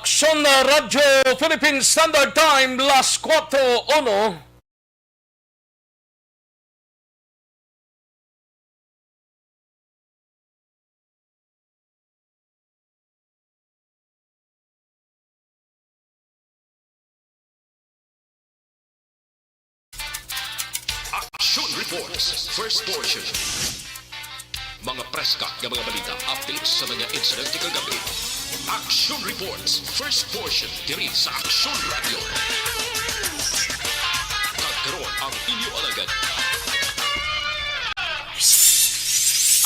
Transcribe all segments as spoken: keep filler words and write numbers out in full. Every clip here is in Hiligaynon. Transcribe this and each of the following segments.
Aksyon na Radyo Philippine Standard Time, las kuwatro uno. Action Reports, first portion. Mga preska nga mga balita, updates sa mga insidente kagabi. Action Reports, first portion, diri sa Action Radio. Kag karon ang inyo alagad,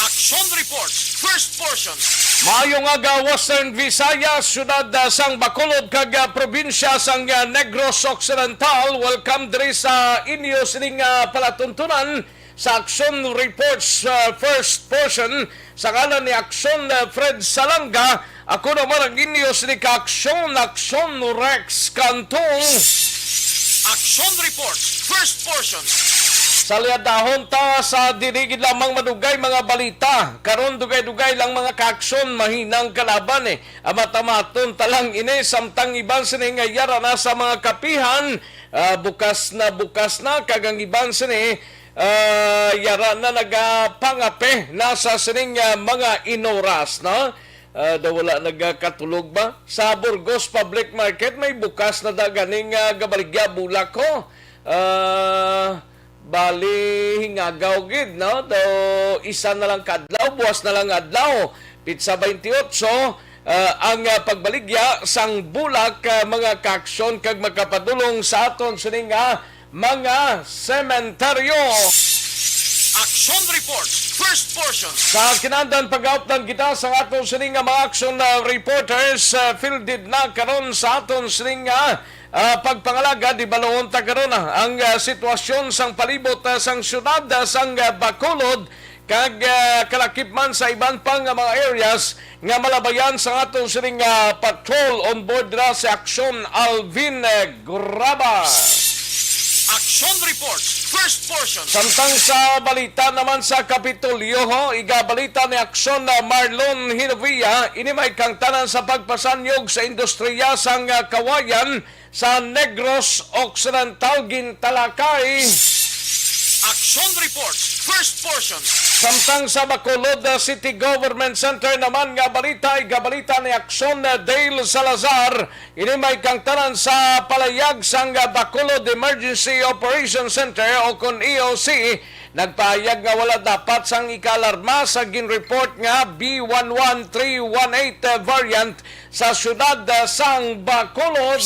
Action Reports, first portion. Maayong aga, Western Visayas, siyudad, ah, sang Bacolod kag, ah, probinsya sang, ah, Negros Occidental. Welcome diri sa inyo sining, ah, palatuntunan sa Action Reports, ah, first portion. Sa ngalan ni Action, ah, Fred Salanga, ako naman ang inyo sini ka Action, Action Rex Cantong. Action Reports, first portion. Salyadahon ta sa dinigid lamang madugay mga balita. Karon dugay-dugay lang mga ka-action, mahinang kalaban eh. Amat-amaton ta lang ini, samtang iban sini nga yara na sa mga kapihan, ah, bukas na bukas na, kag ang iban sini, ah, yara na nagapangape na sa sining, ah, mga inoras, no? Ah, daw wala nagakatulog ba? Sa Burgos Public Market, may bukas na da ganing, ah, gabaligya bulak ko. Ah, bali, hingagaw gid, no? Daw isa na lang ka adlaw, buwas na lang adlaw. Pitsa twenty-eight, ah, ang, ah, pagbaligya sang bulak, ah, mga ka-action kag makapadulong sa aton sini nga mga sementeryo. Action Report, first portion. Sa kinahanglan, pag-updan kita sa aton sini nga mga action, ah, reporters, ah, fielded na karon sa aton sini nga, ah, pagpangalagad. Di baloon ta karon, ah, ang, ah, sitwasyon sang palibot, ah, sang syudad, ah, sang, ah, Bacolod, kag, ah, kalakip man sa iban pa nga mga areas nga malabayan sa aton sining, ah, patrol. On board na si Action Alvin, eh, Grabas. Action Report, first portion. Samtang sa balita naman sa Kapitolyo, ho, igabalita ni Action, ah, Marlon Hinovia, ini may kangtanan sa pagpasanyog sa industriya sang, ah, kawayan sa Negros Occidental, gintalakay. Action Report, first portion. Samtang sa Bacolod, uh, City Government Center naman nga balita, igabalita ni Action, uh, Dale Salazar. Ini may kangtanan sa palayag sang, uh, Bacolod Emergency Operations Center o kon E O C, nagpahayag nga wala dapat sang ikaalarma sa ginreport nga B one one three one eight variant sa siyudad, ah, sang Bacolod.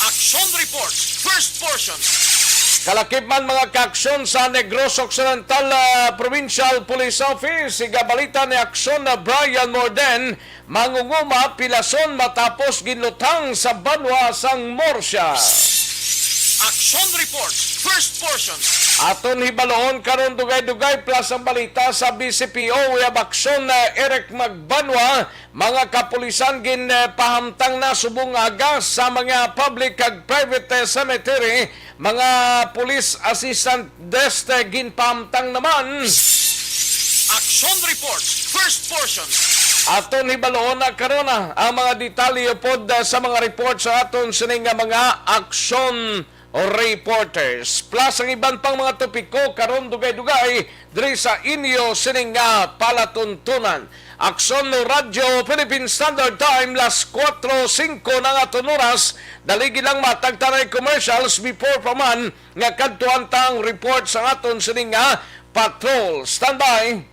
Action Report, first portion. Kalakip man mga kaaksyon sa Negros Occidental, ah, Provincial Police Office, igabalita ni Aksyon na Brian Morden, mangunguma pilason matapos ginlutang sa banwa sang Murcia. Action Report, first portion. Aton hibaloon karon dugay-dugay plus ang balita sa B C P O, we have Aksyon na Eric Magbanwa, mga kapulisan ginpahamtang na subong aga sa mga public kag private, eh, cemetery. Mga police assistant desk, eh, ginpahamtang naman. Action Report, first portion. Aton hibaloon na karon, ah, ang mga detalye pod, ah, sa mga report sa aton sini nga mga action reporters. Plus ang iban pang mga topiko karon dugay-dugay diri sa inyo sining nga palatuntunan. Aksyon no Radyo Philippine Standard Time, las kuwatro singko na nga aton oras. Daligi lang matagtanay commercials before pa man nga kadtuan ta ang report sa aton sining nga patrol. Standby!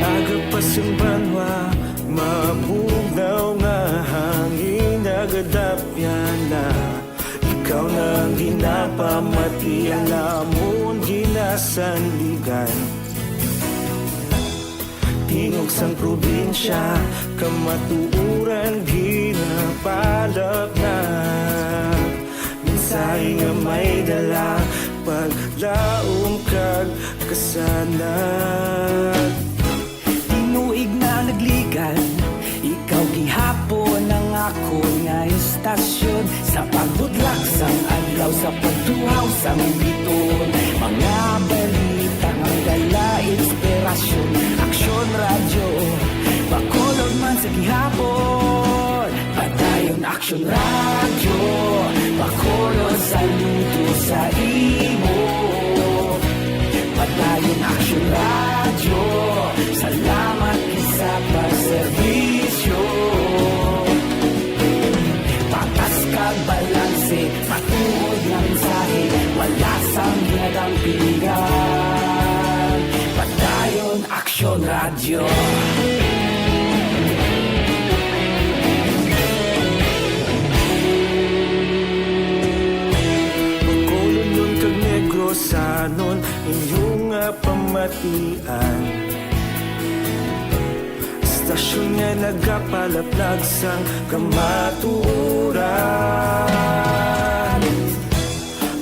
Aga pa sang banwa, mabugnaw nga hangin, nagadapyan na. Ikaw na ang ginapamati, ang amon ginasandigan. Tingog sang probinsya, kamatuoran gina- Palapnak, mensahe nga may dala, paglaom kag kasanag. Tinuig na nagligan, ikaw gihapon ang akon nga istasyon. Sa pagbudlak sang adlaw, sa pagtuhaw sang biton, mga balita nga may dala inspirasyon. Aksyon Radyo, Bacolod man sa gihapon. Padayon Aksyon Radyo, Bacolod, saludo sa imo. Padayon Aksyon Radyo, salamat gid sa pagserbisyo. Patas kag balanse, matuod nga mensahe, wala sang ginadampigan. Padayon Aksyon Radyo. Bacolodnon kag Negrosanon, inyo nga pamatian. Istasyon nga nagapalaplag sang kamatuoran.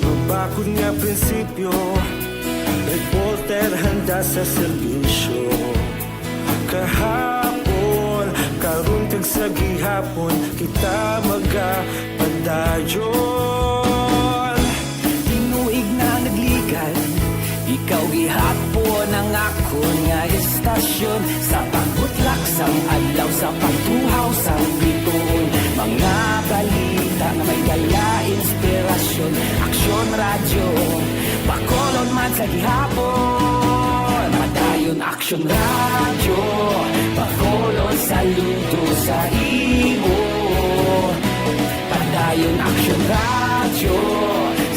Mabakod nga prinsipyo, reporter handa sa serbisyo. Kahapon, karon kag sa gihapon, kita magapadayon. Tinuig na nagligan, ikaw gihapon ang akon nga istasyon. Sa pagbutlak sang adlaw, sa pagtuhaw sang biton, mga balita nga may dala inspirasyon. Aksyon Radyo, Bacolod man sa gihapon. Padayon Aksyon Radyo, Bacolod, saludo sa imo. Padayon Aksyon Radyo,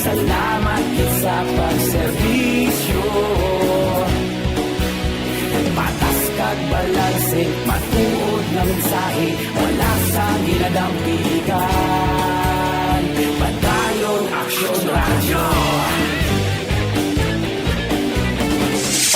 salamat gid sa pagserbisyo. Patas kag balanse, matuod nga mensahe, wala sang ginadampigan. Padayon Aksyon Radyo.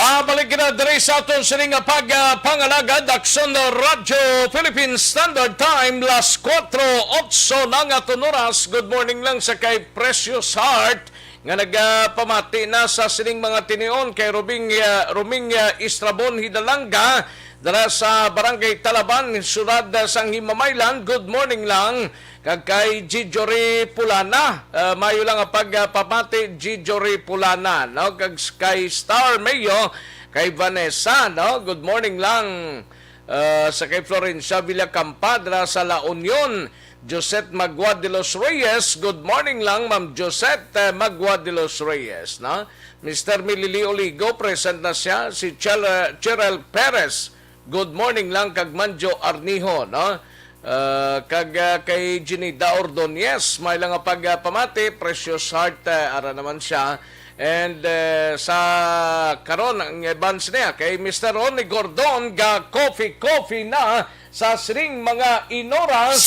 Pabalik na diri sa aton sini nga pag, ah, pangalagad, Aksyon Radyo Philippine Standard Time, las kuwatro otso na nga aton oras. Good morning lang sa kay Precious Heart nga nagapamati na sa sining mga tinion kay Robing, ah, Roming, ah, Estrabon Hidalanga, dala sa Barangay Talaban, Siyudad, ah, sang Himamaylan. Good morning lang. Kag kay Jijori Pulana, ah, mayo lang ang pagpamati, Jijori Pulana, no? Kag s-, kay Star Mayo, kay Vanessa, no? Good morning lang. Ah, sa kay Florencia Villacampa, dira sa La Union. Josette Magua de los Reyes, good morning lang, Ma'am Josette, eh, Magua de los Reyes, no? Mister Milili Oligo, present na siya. Si Chel-, Cherel Perez, good morning lang kag Manjo Arnijo, no? Ah, kag, ah, kay Jinida Ordonez, may lang nga pag, ah, pamati, Precious Heart, ah, ara naman siya. And, eh, sa karon, ang advance niya kay Mister Ronnie Gordon, ga coffee, coffee na sa sining mga inoras.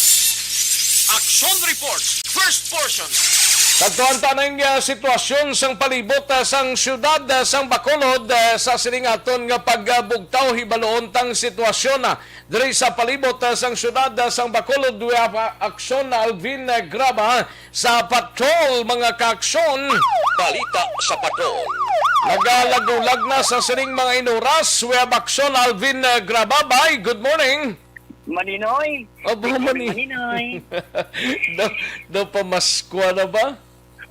Action Report, first portion. Kadtuan ta ning, ah, sitwasyon sang palibot, ah, sang siyudad, ah, sang Bacolod, ah, sa sining aton nga pagbugtaw, hibaluon tang sitwasyon, ah, diri sa palibot, ah, sang siyudad, ah, sang Bacolod. We have, ah, Aksyon Alvin, ah, Graba sa patrol, mga kaaksyon. Balita sa patrol. Nagalagulag na sa sining mga inoras. We have Aksyon Alvin, ah, Graba. Bay, good morning. Maninoy. Abo, Good morning, Mani-, Maninoy. Daw, daw pamaskwa na ba?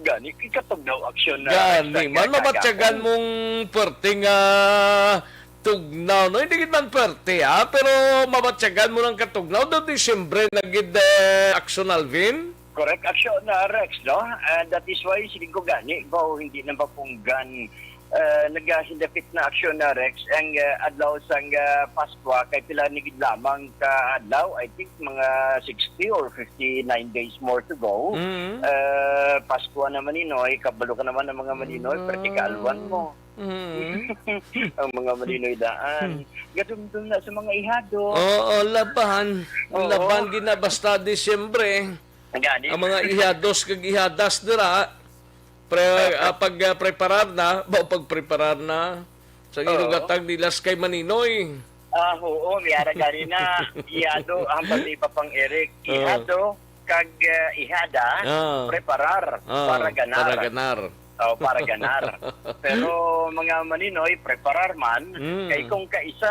Gani, kay katugnaw aksyon na Gani, sa man kaya mabatyagan kagahapon. Mong perting, ah, tugnaw, no? Hindi gid man perte, ah, pero mabatyagan mo ng katugnaw. Do Disyembre na gid, eh, Aksyon Alvin? Correct, aksyon na, Rex, no? And that is why, siling ko gani, bao hindi na mapunggan, eh, nagahindapit na aksyon na, Rex, ang, eh, adlaw sang, eh, Paskwa, kay pila ni gid lamang ka adlaw, I think, mga sixty or fifty-nine days more to go. Mm. Eh, Paskwa na, Maninoy, kabalo ka naman ang mga Maninoy, Mm. perti kaalwan mo. Mm. Ang mga Maninoy daan. Hmm. Gadumdum na sa mga ihado. Oo, laban. Oo. Laban gina basta Disyembre. Gani. Ang mga ihados kag ihadas dira, pre-, ah, pag, ah, preparar na, ba, pag preparar na, sa Oo. Ilugatag nilas kay Maninoy. Ah, oo, may ara gani na. Ihado, ang pati pa pang Eric. Ah. Ihado, kag, eh, ihada, Ah. preparar, Ah, para ganar. para ganar. Oh, para ganar. Pero mga maninoy, preparar man. Mm. Kay kung kaisa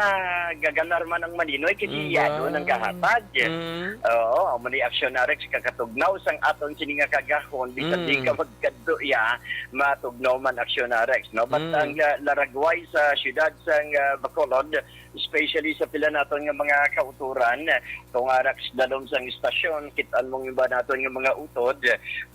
gaganar man ang maninoy, kasi Mm. ihado nang gahatag. Mm. Oo, amo ni Aksyon Arex kakatugnaw sang aton sini nga kaagahon, bisan Mm. di ka magkadto iya, matugnaw man Aksyon Arex, no? But Mm. ang, ah, laragway sa siyudad sang, ah, Bacolod, especially sa pila naton nga mga kautoran, kung ara ka sa dalom sang istasyon, kit-an mo ang iba naton nga mga utod,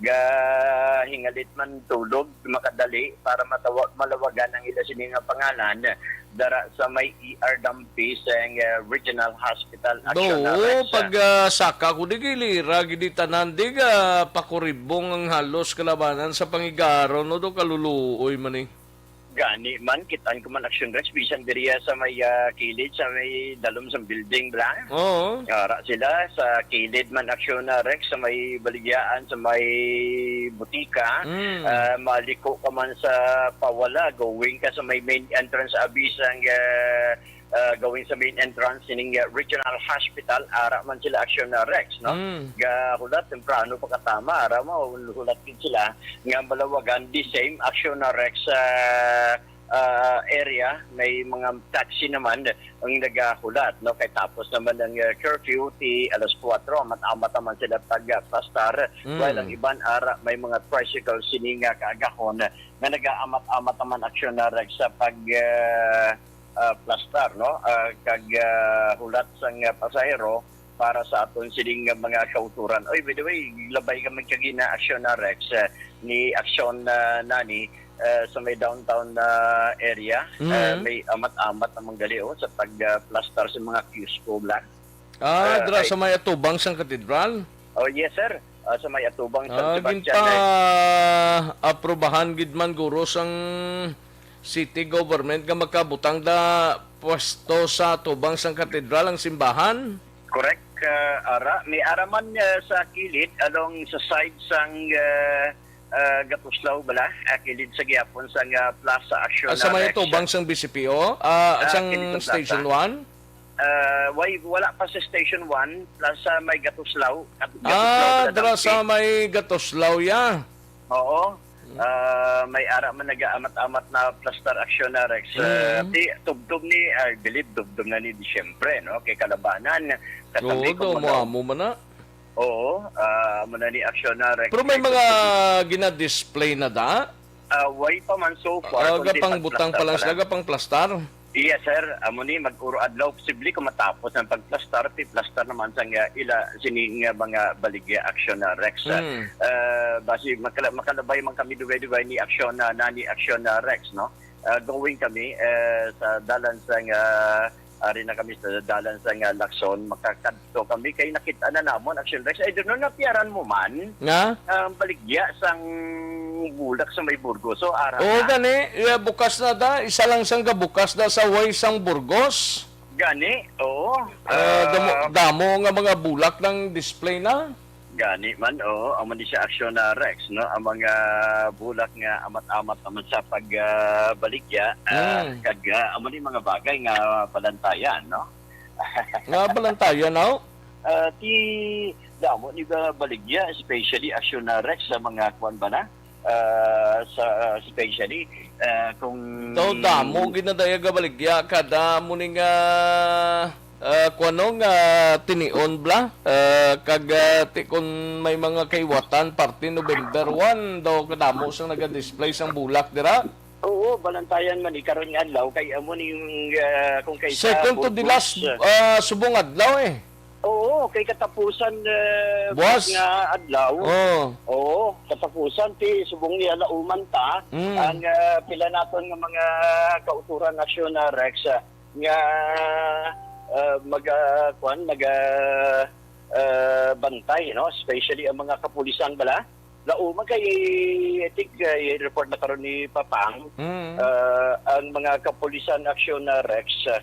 gahingalit man tulog, makadali para matawa-, malawagan ang ila sini nga pangalan dara sa may E R Dampi sang, ah, Regional Hospital Action Do, Arex. pag, ah, saka ko di gilira, gidi tanan, di ga pakuribong ang halos kalabanan sa pangigaron, no, do kaluluoy man eh. Gani man, kitaan ko man Action Rex, bisan diriya sa may, ah, kilid, sa may dalom sa building, bla? Oo. Ara sila, sa kilid man Action Rex, sa may baligyaan, sa may butika, Mm. ah, maliko ka man sa pawala, going ka sa may main entrance, abi sang, ah, ah, going sa main entrance sining, ah, Regional Hospital, ara man sila Action Rex, no? Mm. Gahulat, temprano pa katama, ara mo, hulat gid sila, nga malawagan, the same Action Rex, ah, ah, area, may mga taxi naman ang nagahulat, no? Kay tapos naman ang, ah, curfew, ti alas kuwatro, amat-amat naman sila tag-, ah, pastar, Mm. while ang iban ara, may mga tricycle sini nga kaagahon nga nagaamat-amat naman Action Rex sa pag, ah, ah, plastar, no? Ah, kag, ah, hulat sang, ah, pasahero para sa aton sining, ah, mga kauturan. Oy, by the way, labay kami kagina Action Rex, ah, ni Action, ah, Nani, ah, sa may downtown, ah, area. Mm. Ah, may amat-amat naman gali, oh, sa pag, ah, plastar sa mga kiosko, bla. Ah, Ah, dra ay. sa may atubang sang katedral? Oh, yes, sir. Ah, sa may atubang San Ah, Sebastian, eh. ginpa-aprobahan gid man guro sang city government nga makabutang da pwesto sa atubang sang katedral ang simbahan? Correct, ah, ara. May ara man, ah, sa kilid, along sa side sang, ah, ah, Gatuslaw bala, ah, kilid sa gihapon sang, ah, Plaza Action Ah, sa may Rex. atubang sang B C P O? Ah, Ah, sang kilid sa Station plaza. one? Ah, way, wala pa sa Station one, plus sa may Gatuslaw. At Gatuslaw Ah, na dra sa Dampi. may Gatuslaw, ya. Oo. Hmm. Ah, may ara man nagaamat-amat na plastar Action Rex. Ah, Hmm. ti, tubtob ni, I believe, tubtob na ni Disyembre, no? Kay kalabanan, Oo, katambi ko daw, mo mo na. amo man na. Oo, ah, amo na ni Action Rex. Pero may Kay mga tubtob. gina-display na da? Ah, way pa man so far, Ah, kundi gapang butang pagplastar pa lang pa sila, lang. gapang plastar? Yes, sir. Amo ni, mag-uro adlaw, posible kung matapos ang pagplastar, ti plastar naman sa nga ila, sini nga mga baligya Action Rex. Hmm. Ah, basi makala-, makalabay man kami duway-duway ni Action na, na ni Action Rex, no? Ah, going kami, eh, sa dalan sa nga, ari na kami sa dalan sa nga Lacson, makakadto kami kay nakita na namon, Action Rex. I don't know, napiaran mo man? Nga? Ang baligya sang bulak sa may Burgos. So, ara Oo, na. gani. Iya, bukas na da. Isa lang sang gabukas da sa way sang Burgos. Gani, oo. Ah, damo, Ah, damo nga mga bulak nang display na. Gani man, oo. Amo ni siya Action na Rex, no? Ang mga bulak nga amat-amat naman sa pag, ah, baligya, ah, Mm. kag, ah, amo ni mga bagay nga balantayan, no? Nga balantayan, no? Ah, ti, damo ni ba baligya, especially Action na Rex sa mga kuwan ba na? Ah, sa, especially, ah, kung Daw damo ginadaya ga baligya kada mo ni nga, ah, kuwano nga tinion bla. Ah, kag, ah, ti, kung may mga kaiwatan, parte November one, daw kadamo sang naga-display sang bulak dira. Oo, balantayan man ni karon nga adlaw kay amo ning, ah, kung kay sa Second to the Burgos, last, ah, ah, subong adlaw eh. Oo, kay katapusan, eh, Buwas. nga adlaw. Oo. Oo, katapusan ti subong niya lauman ta Mm. ang, ah, pila naton nga mga kauturan nasyon na Rex, ah, nga, ah, maga-, kuwan, maga-, ah, bantay, no? Especially ang mga kapulisan bala. Lauma kay, I think, uh, i-report na karon ni Papang, Mm. uh, ang mga kapulisan aksyon na Rex, uh,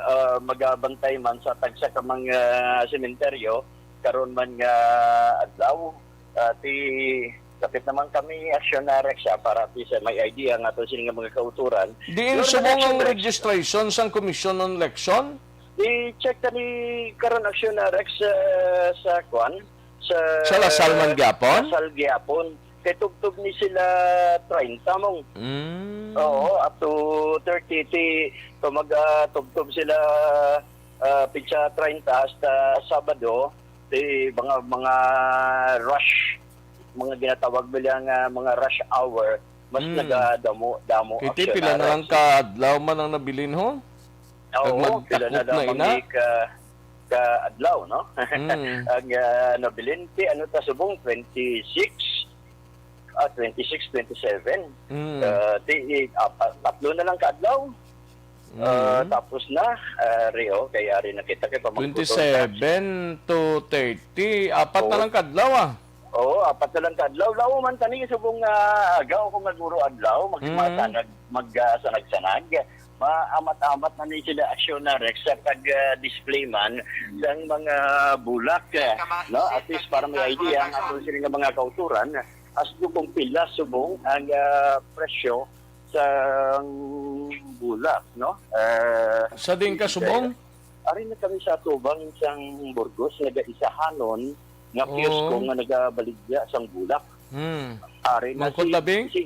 uh, magabantay man sa tagsa ka mga sementeryo karon man nga adlaw. Uh, ti, Kapit naman kami, Aksyon na Rex, ah, para at least, ah, may idea nga to sila nga mga kauturan. Diin Your subong ang Aksyon Rex. Registration sang Commission on Election? I-check ta ni karon, Aksyon na Rex, ah, sa kwan, sa Sa Lasal man gyapon? Lasal gyapon. Kay tubtob ni sila treinta mong. Mm. Oo, up to thirty, ti, kung mag, ah, tubtob sila, ah, pitsa treinta hasta Sabado, ti, mga, mga rush, mga ginatawag nila nga mga rush hour, mas Mm. nagadamo, damo Kay ti, aksyon pila na na lang Rex. Ka adlaw man ang nabilin, ho? Oo, Kag pila na magdakop na lang ina? Mami ka, ka adlaw, no? Mm. Ang, ah, nabilin, ti, ano ta subong, twenty-six, ah, twenty-six, twenty-seven. Mm. Ah, ti, i-, ah, pa-, tatlo na lang ka adlaw. Ah, Mm. Tapos na, ah, Rio, kay ari na kita, kay pamangkuton ka. Twenty-seven to thirty, apat na Oo. lang ka adlaw, ah. Oo, apat na lang ka adlaw. Law man tani subong nga agaw kung naguro adlaw, mag-, Mm. masanag, mag, ah, sanag-sanag. Maamat-amat na ni sila Aksyon na Rex sa pag, ah, display man sang mga bulak, eh, no? At least para may idea ang aton sila nga mga kauturan, as to kung pila subong ang, ah, presyo sang bulak, no? Eh, Sa din ka subong? Ari na kami sa atubang sang Burgos, nagaisahanon nga Oo. Kiosko nga nagabaligya sang bulak. Hmm. Ari na Mangkot si, labing? Si,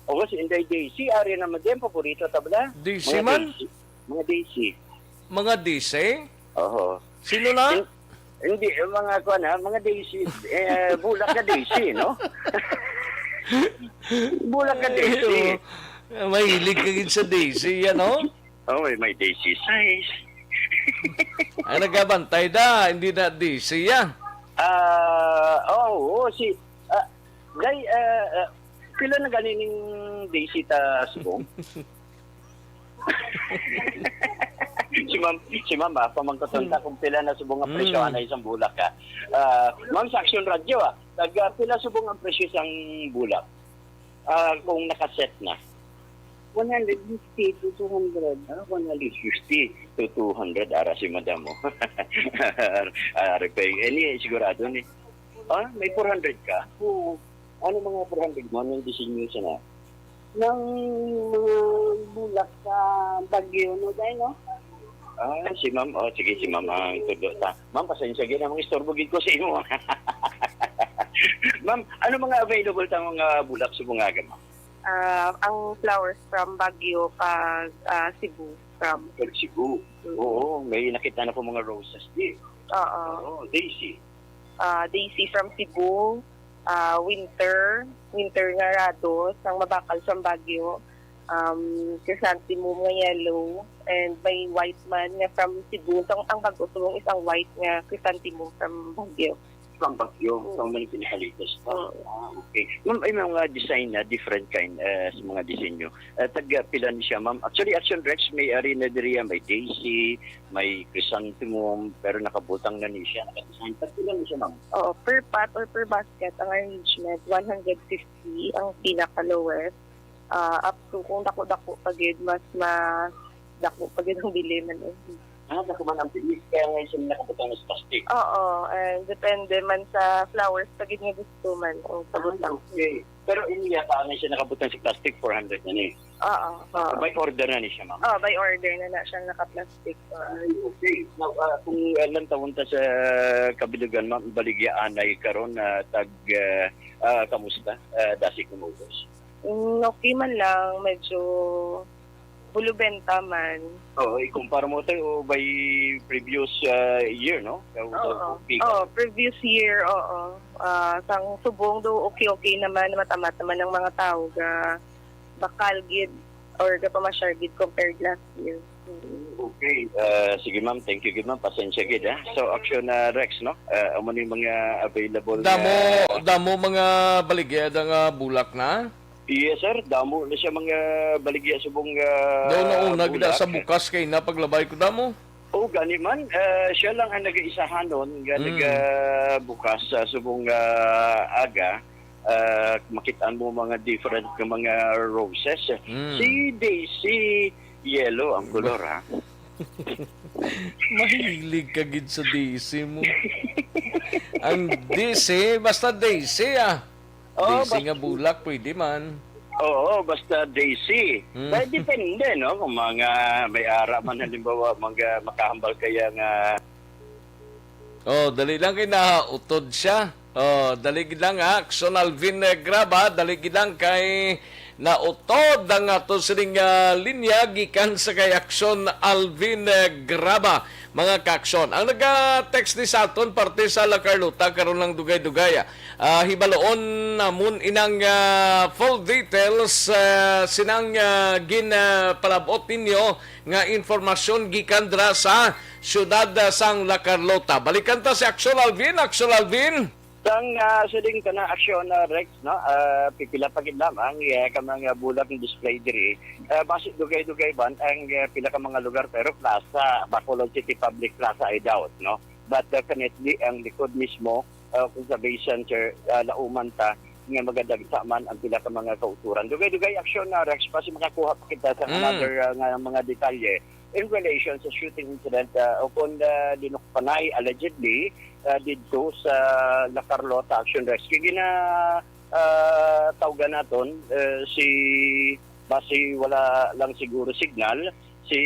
oo, si Inday Daisy, ari na man din, paborito ta bala. Daisy Mga man? Daisy. Mga Daisy. Mga Daisy? Oo. Sino na? Hin-, hindi, yung mga kuwan, ha, mga Daisy, eh, bulak na Daisy, no? Bulak na Daisy. Ay, oo. Mahilig ka gid sa Daisy, yan, no? Oh, may, may Daisy size. Ang nagabantay da, hindi na Daisy, ah. Ah, oo, si, ah, Day, ah, ah, pila na gani ning Daisy ta subong? Si Ma'am, si Ma'am, ah, pamangkuton ta Mm. kung pila na subong ang presyo Mm. anay sang bulak, ah. Ah, Ma'am, sa Action Radio, ah, tag, ah, pila subong ang presyo sang bulak? Ah, kung nakaset na. One hundred fifty to two hundred. Ah, one hundred fifty to two hundred, ara si Madam, oh. Ah, repay. Eh, ni, sigurado ni. Ah, may four hundred ka? Oo. Ano mga four hundred mo? Anong disenyo sa na? Ng mga bulak sa Baguio, no, Day, no? Ah, si Ma'am. Oh, sige, si Ma'am ang tudlo ta. Ma'am, pasensya gid, ang mga istorbo gid ko sa imo. Ma'am, ano mga available ta mga bulak sa bungaga, ma'am? Ah, ang flowers from Baguio kag, ah, Cebu, from From Cebu. Mm. Oo, may nakita na ko mga roses di. Oo. Oo, Daisy. Ah, Daisy from Cebu, ah, Winter, Winter nga rado, sang mabakal from Baguio, um, Chrysanthemum nga yellow, and may white man nga from Cebu. So, ang bag-o subong is ang white nga Chrysanthemum from Baguio. From Baguio, Oo. So, may pinaka-latest pa. Oo. Ah, okay. Ma'am, ay mga design na different kind, eh, sa mga disenyo. Eh, tag, ah, pila ni siya, ma'am? Actually, Action Rex, may ari na diri, ah, may Daisy, may Chrysanthemum, pero nakabutang na ni siya, naka-design. Tag pila ni siya, ma'am? Oo, per pot or per basket, ang arrangement, one hundred fifty ang pinaka-lowest. Ah, up to kung dako-dako pa gid, mas ma-, dako pa gid ang bili man, eh. Ah, dako man ang bili, kaya nga siya nakabutang sa plastic. Oo, and depende man sa flowers pa gid nga gusto man ang Ah, kabutang. Okay. Pero ini yata nga siya nakabutang sa plastic, four hundred na ni. Oo, oo. By order na ni siya, ma'am? Oh, by order na na siyang naka-plastic. Ay, okay. Now, ah, kung, ah, lantawon ta sa kabilugan, ma'am, baligya anay karon, ah, tag, ah, ah, kamusta? Ah, dasi kumulos? Mm, okay man lang, medyo bulubenta man. Oo, ikumpara mo tayo by previous, ah, year, no? Daw, daw Oo. okay ka. Oo, previous year, oo. Ah, sang subong do, okay-okay naman, matamat naman ang mga tao ga bakal gid or ga pamasyar gid compared last year. Mm. Okay. Ah, sige, ma'am. Thank you gid, ma'am. Pasensya gid, ha. So, Action, ah, Rex, no? Ah, amo ni mga available Damo, nga damo mga baligya da nga bulak na? Yes, sir. Damo na siya mga baligya subong, ah, Daw nauna gid bulak. Sa bukas kay na paglabay ko damo. O, gani man, ah, siya lang ang nag-iisahanon nga Mm. nagabukas sa subong, ah, aga. Ah, makit-an mo mga different nga mga roses. Mm. Si Daisy yellow ang kolor, ha? Mahilig ka gid sa Daisy mo. Ang Daisy, basta Daisy, ah. Oo, Daisy bas- nga bulak, pwede man. Oo, basta Daisy. Hmm. Kaya depende, no? Kung mga may ara man, halimbawa, mga makahambal kaya nga Oh, dali lang kay nautod siya. Oh, dali gid lang, ha. Aksyon Alvin, eh, Graba, dali gid lang kay nautod ang ato sining, ah, linya gikan sa kay Aksyon Alvin, eh, Graba, mga kaaksyon. Ang naga-text ni sa aton parte sa La Carlota karon lang dugay-dugay, ah, hibaloon namon inang, ah, full details, ah, sinang, ah, gin, ah, palabot ninyo nga informasyon gikan dira sa siyudad, ah, sang La Carlota. Balikan ta si Aksyon Alvin. Aksyon Alvin. Sang, ah, siling kana aksyon, ah, Rex, no? Ah, pipila pa gid lamang, eh, ka mga bulak nga display diri. Ah, basi dugay-dugay ban ang, eh, pila ka mga lugar, pero plaza, Bacolod City Public Plaza, I doubt, no? But definitely, ang likod mismo, ah, kung sa Bay Center, ah, lauman ta, nga magadagsa man ang pila ka mga kauturan. Dugay-dugay aksyon na, Rex, basi makakuha pa kita sa Mm. another, ah, nga mga detalye in relation sa shooting incident, ah, o kung, ah, linukpanay, allegedly, ah, didto sa La Carlota Action Rescue. Gina, ah, tawgan naton, eh, si, basi wala lang siguro signal, si,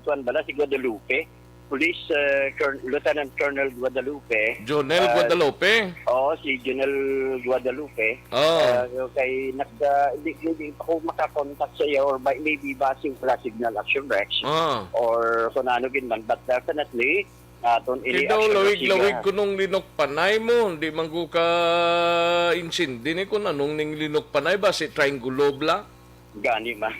kuwan bala, si Guadalupe, Police, eh, Col-, Lieutenant Colonel Guadalupe. Jonel Ah, Guadalupe? Oo, si Jonel Guadalupe. Oh. Ah, kay nag-, ah, hindi, hindi pa ko makakontak sa iya or by, maybe basi wala signal, Action Rex. Ah. Or kung ano gid man, but definitely, aton ini Kay daw action lawig-lawig siya. Ko nung linukpanay mo, di man ko ka-insindi ni kung anong ning linukpanay ba, si Triangulo bla? Gani man.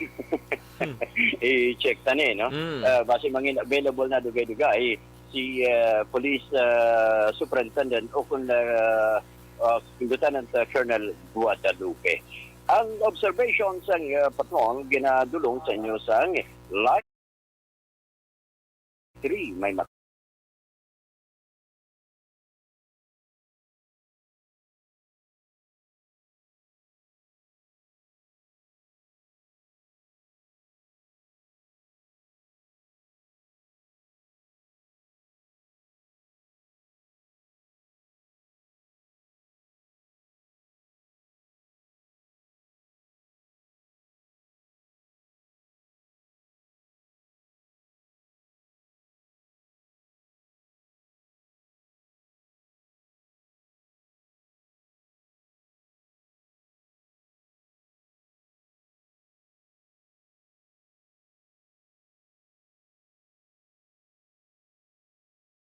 Hmm. I-check ta ni, no? Hmm. Ah, basi mangin available na dugay-dugay si, ah, Police, ah, Superintendent o kung, ah, ah, Lieutenant, ah, Colonel Guadalupe. Ang observation sang, ah, patrol ginadulong sa inyo sang live three may mat-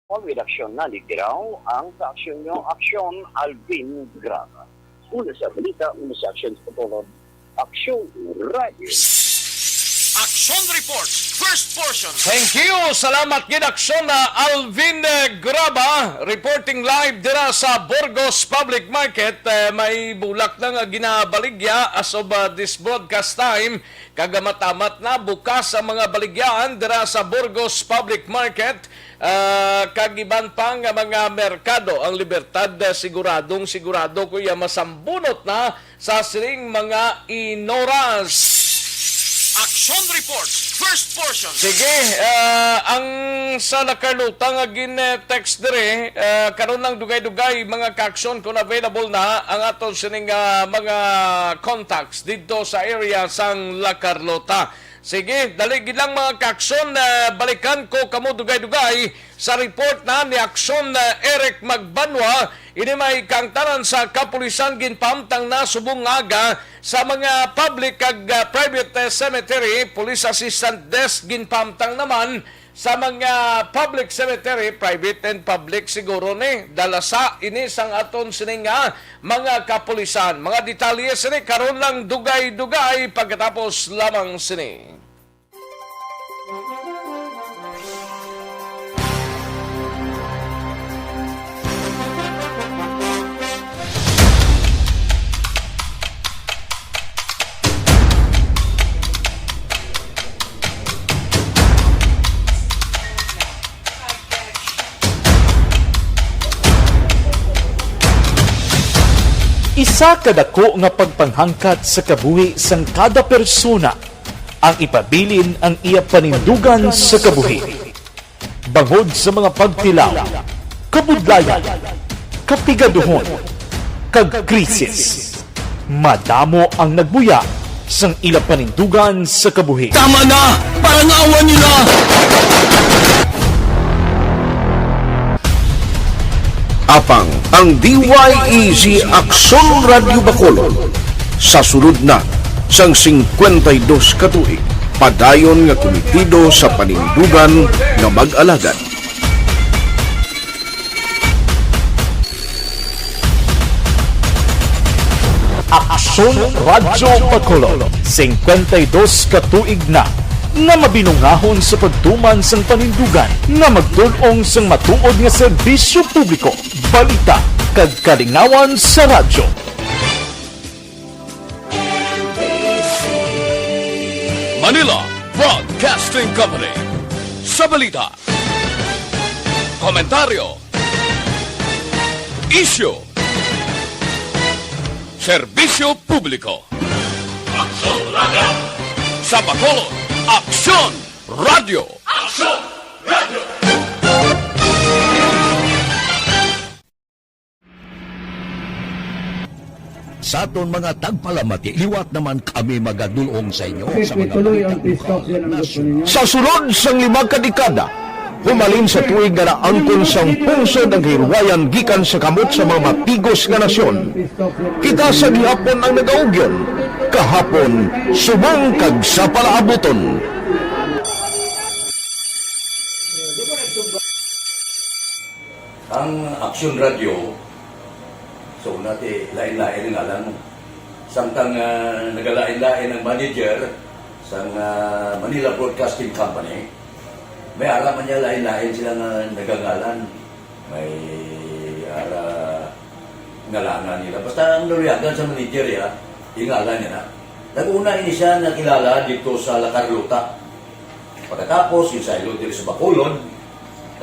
All with action na ni Giraw ang kaaksyon nyo, aksyon Alvin Graba. Una sa balita, una sa aksyon sa pagtulog, aksyon radio. Action Report, first portion. Thank you. Salamat gid, Aksyon na Alvin, eh, Graba, reporting live dira sa Burgos Public Market. Eh, may bulak na nga ginabaligya as of, uh, this broadcast time. Kagamat-amat na bukas ang mga baligyaan dira sa Burgos Public Market, ah, kag iban pa nga mga merkado. Ang Libertad, ah, siguradong sigurado ko iya masambunot na sa sining mga inoras. Action Report, first portion. Sige, ah, ang sa La Carlota nga gin-text diri, ah, karon lang dugay-dugay, mga kaaksyon, kung available na ang aton sining, ah, mga contacts didto sa area sang La Carlota. Sige, dali gid lang, mga kaaksyon, ah, balikan ko kamo dugay-dugay sa report na ni Aksyon, ah, Eric Magbanwa. Ini may kaangtanan sa kapulisan ginpahamtang na subong nga aga sa mga public kag, ah, private, eh, cemetery. Police Assistant Desk ginpahamtang naman sa mga public cemetery, private and public siguro ni. Dalasa ini sang aton sining, ah, mga kapulisan. Mga detalye sini karon lang dugay-dugay pagkatapos lamang sini. Isa ka dako nga pagpanghangkat sa kabuhi sang kada persona ang ipabilin ang iya panindugan sa kabuhi. Bangod sa mga pagtilaw, kabudlayan, kapigaduhon, kag krisis. Madamo ang nagbuya sang ila panindugan sa kabuhi. Tama na! Parangawan niyo na! Apang ang D Y E Z Aksyon Radyo Bacolod sa sulod na sang singkwenta y dos ka tuig, padayon nga kumitido sa panindugan nga mag-alagad. Aksyon Radyo Bacolod, singkwenta y dos ka tuig na nga mabinungahon sa pagtuman sang panindugan nga magdul-ong sang matuod nga serbisyo publiko, balita, kag kalingawan sa radyo. Manila Broadcasting Company. Sa balita, komentaryo, isyu, serbisyo publiko. Aksyon Radyo! Sa Bacolod, Aksyon Radyo! Aksyon Radyo! Sa aton mga tagpalamati, liwat naman kami magadul-ong sa inyo sa mga balita lokal, nasyonal. Sa sulod sang lima ka dekada, humalin sa tuig nga naangkon sang pungsod ang kahilwayan gikan sa kamot sa mga mapigos nga nasyon. Kita sa gihapon ang nagaugyon, kahapon, subong kag sa palaabuton. Ang Aksyon Radyo, so, nati, lain-lain ang ngalan mo. Samtang, ah, nagalain-lain ang manager sang, ah, Manila Broadcasting Company, may ara man niya lain-lain sila nga nagangalan. May ara ngalangan nila. Basta ang naluyagan sa manager, ya, yung ngalan niya na. Nag-una ini siya nakilala dito sa La Carlota. Pagkatapos, yung saylo diri sa Bacolod,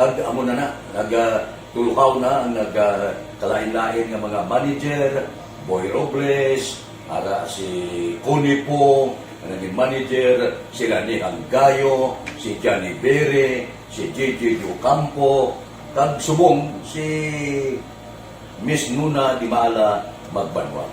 kag amo na na, nag, ah, tulukaw na ang nag, ah, kalain-lain nga mga manager, Boy Robles, ara si Connie Pong, ang naging manager, sila ni Hanggayo, si Johnny Bere, si J J Ocampo, kag subong si Miss Nuna Dimala Magbanwa.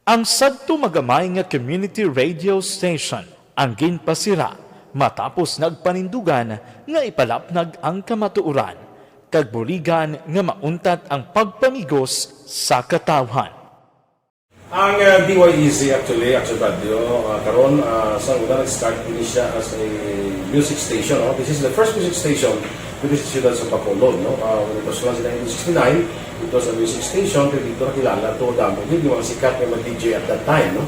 Ang sadto magamay nga community radio station ang ginpasira matapos nagpanindugan nga ipalapnag ang kamatuoran kag buligan nga mauntat ang pagpamigos sa katawhan. Ang, ah, D Y E Z actually, Action Radio, ah, karon, ah, sa una nag-start ini siya as a music station, no? This is the first music station dito sa siyudad sa Bacolod, no? Ah, when it was launched in nineteen sixty-nine, it was a music station, pero dito nakilala to, damo gid yung mga sikat nga mga D J at that time, no?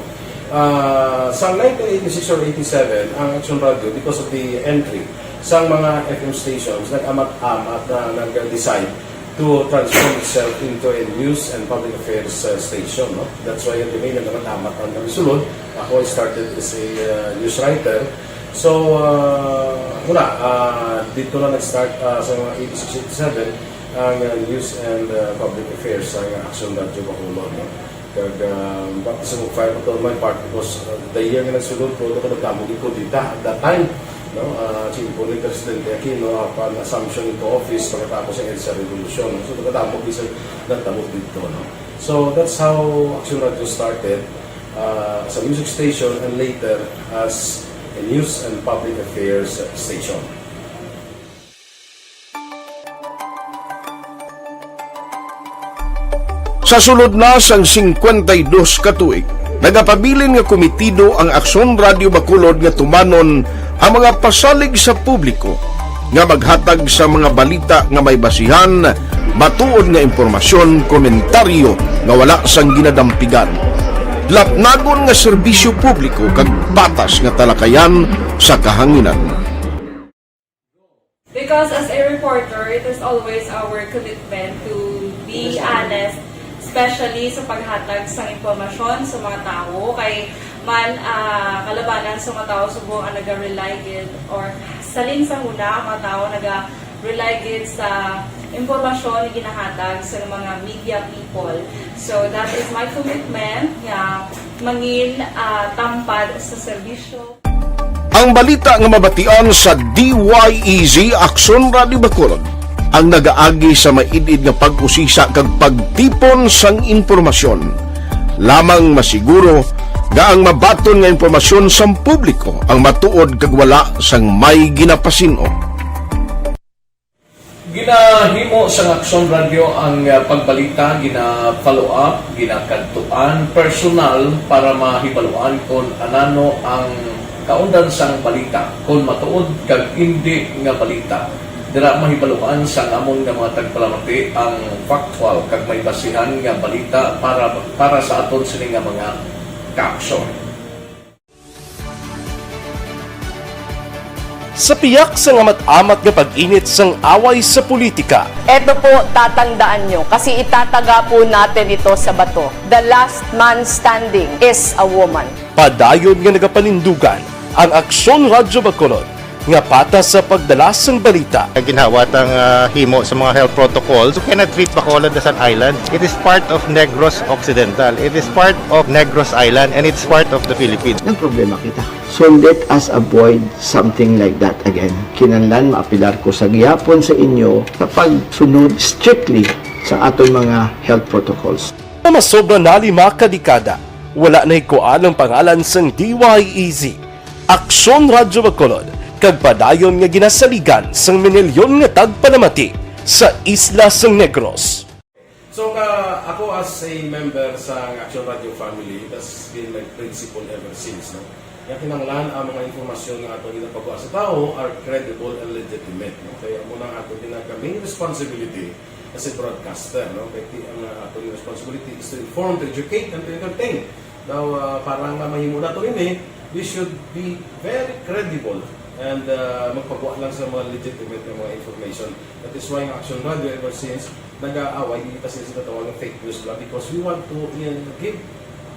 Ah, sa nineteen eighty-six or eighty-seven, ang Action Radio, because of the entry sa mga F M stations, nag-amat-amat na nag-decide to transform itself into a news and public affairs, uh, station, no? That's why, yung may nagkakatamat ang kami sulod. Ako, I started as a, uh, news writer. So, uh, wala, uh, dito na nag-start, uh, sa mga eighty-six, eighty-seven, ang, uh, news and, uh, public affairs sa Action Radio Bacolod, no? Kag, ah, baptism of fire pa to my part because, ah, the year nga nagsulod ko, ako nagdamo gid ko dita at that time, no? Ah, simple ni Presidente Aquino, upon assumption into office, pagkatapos sa EDSA Revolution, no? So, nagdamo gid sa nagdamo dito, no? So, that's how Action Radio started, ah, as a music station and later as a news and public affairs station. Sa sulod na sang singkwenta y dos ka tuig, nagapabilin nga kumitido ang Aksyon Radio Bacolod nga tumanon ang mga pasalig sa publiko nga maghatag sa mga balita nga may basihan, matuod nga impormasyon, komentaryo nga wala sang ginadampigan, lapnagon nga serbisyo publiko kag patas nga talakayan sa kahanginan. Because as a reporter, it is always our commitment to be honest, especially sa paghatag sa impormasyon sa mga tawo. Kay man, ah, kalabanan sa mga tawo subong ang naga-rely gid or salin sa huna ang mga tawo naga-rely gid sa impormasyon nga ginahatag sa mga media people. So that is my commitment nga mangin, ah, tampad sa serbisyo. Ang balita nga mabatian sa D Y E Z Aksyon Radio Bacolod ang nagaagi sa maid-id nga pag-usisa kag pagtipon sang impormasyon. Lamang masiguro nga ang mabaton nga impormasyon sang publiko ang matuod kag wala sang may ginapasin-o. Ginahimo sang Aksyon Radyo ang, ah, pagbalita, gina-follow up, ginakadtuan personal para mahibaluan kon anano ang kaundan sang balita, kon matuod kag indi nga balita. Dira mahibaluan sang amon nga mga tagpalamati ang factual kag may basihan nga balita para, para sa aton sini nga mga kaaksyon. Sa piyak sang amat-amat nga pag-init sang away sa politika, Eto po, tatandaan nyo, kasi itataga po natin ito sa bato. The last man standing is a woman. Padayon nga nagapanindugan ang Aksyon Radyo Bacolod nga patas sa pagdala sang balita. Ginhawa tang, ah, himo sa mga health protocols. You cannot treat Bacolod as an island. It is part of Negros Occidental. It is part of Negros Island, and it's part of the Philippines. Nagproblema kita. So let us avoid something like that again. Kinahanglan maapelar ko sa gihapon sa inyo sa pagsunod strictly sa aton mga health protocols. Masobra na lima ka dekada, wala nahikuan ang pangalan sang D Y E Z, Aksyon Radyo Bacolod, kag padayon nga ginasaligan sang minilyon nga tagpalamati sa isla sang Negros. So, ka, ako as a member sa Action Radio family, that's been my principle ever since, no? Nga kinahanglan ang mga impormasyon nga ato ginapagwa sa tawo are credible and legitimate, no? Kaya amo na ang ato ginag-, main responsibility as a broadcaster, no? Kaya ti-, ang, uh, ato responsibility is to inform, to educate, and to entertain. Now, uh, para nga mahimo nato ini, we should be very credible and, uh, magpagwa lang sa mga legitimate nga mga information. That is why ang Action Radio ever since nag-aaway, di kita sila sinatawag ng fake news lang because we want to, uh, give,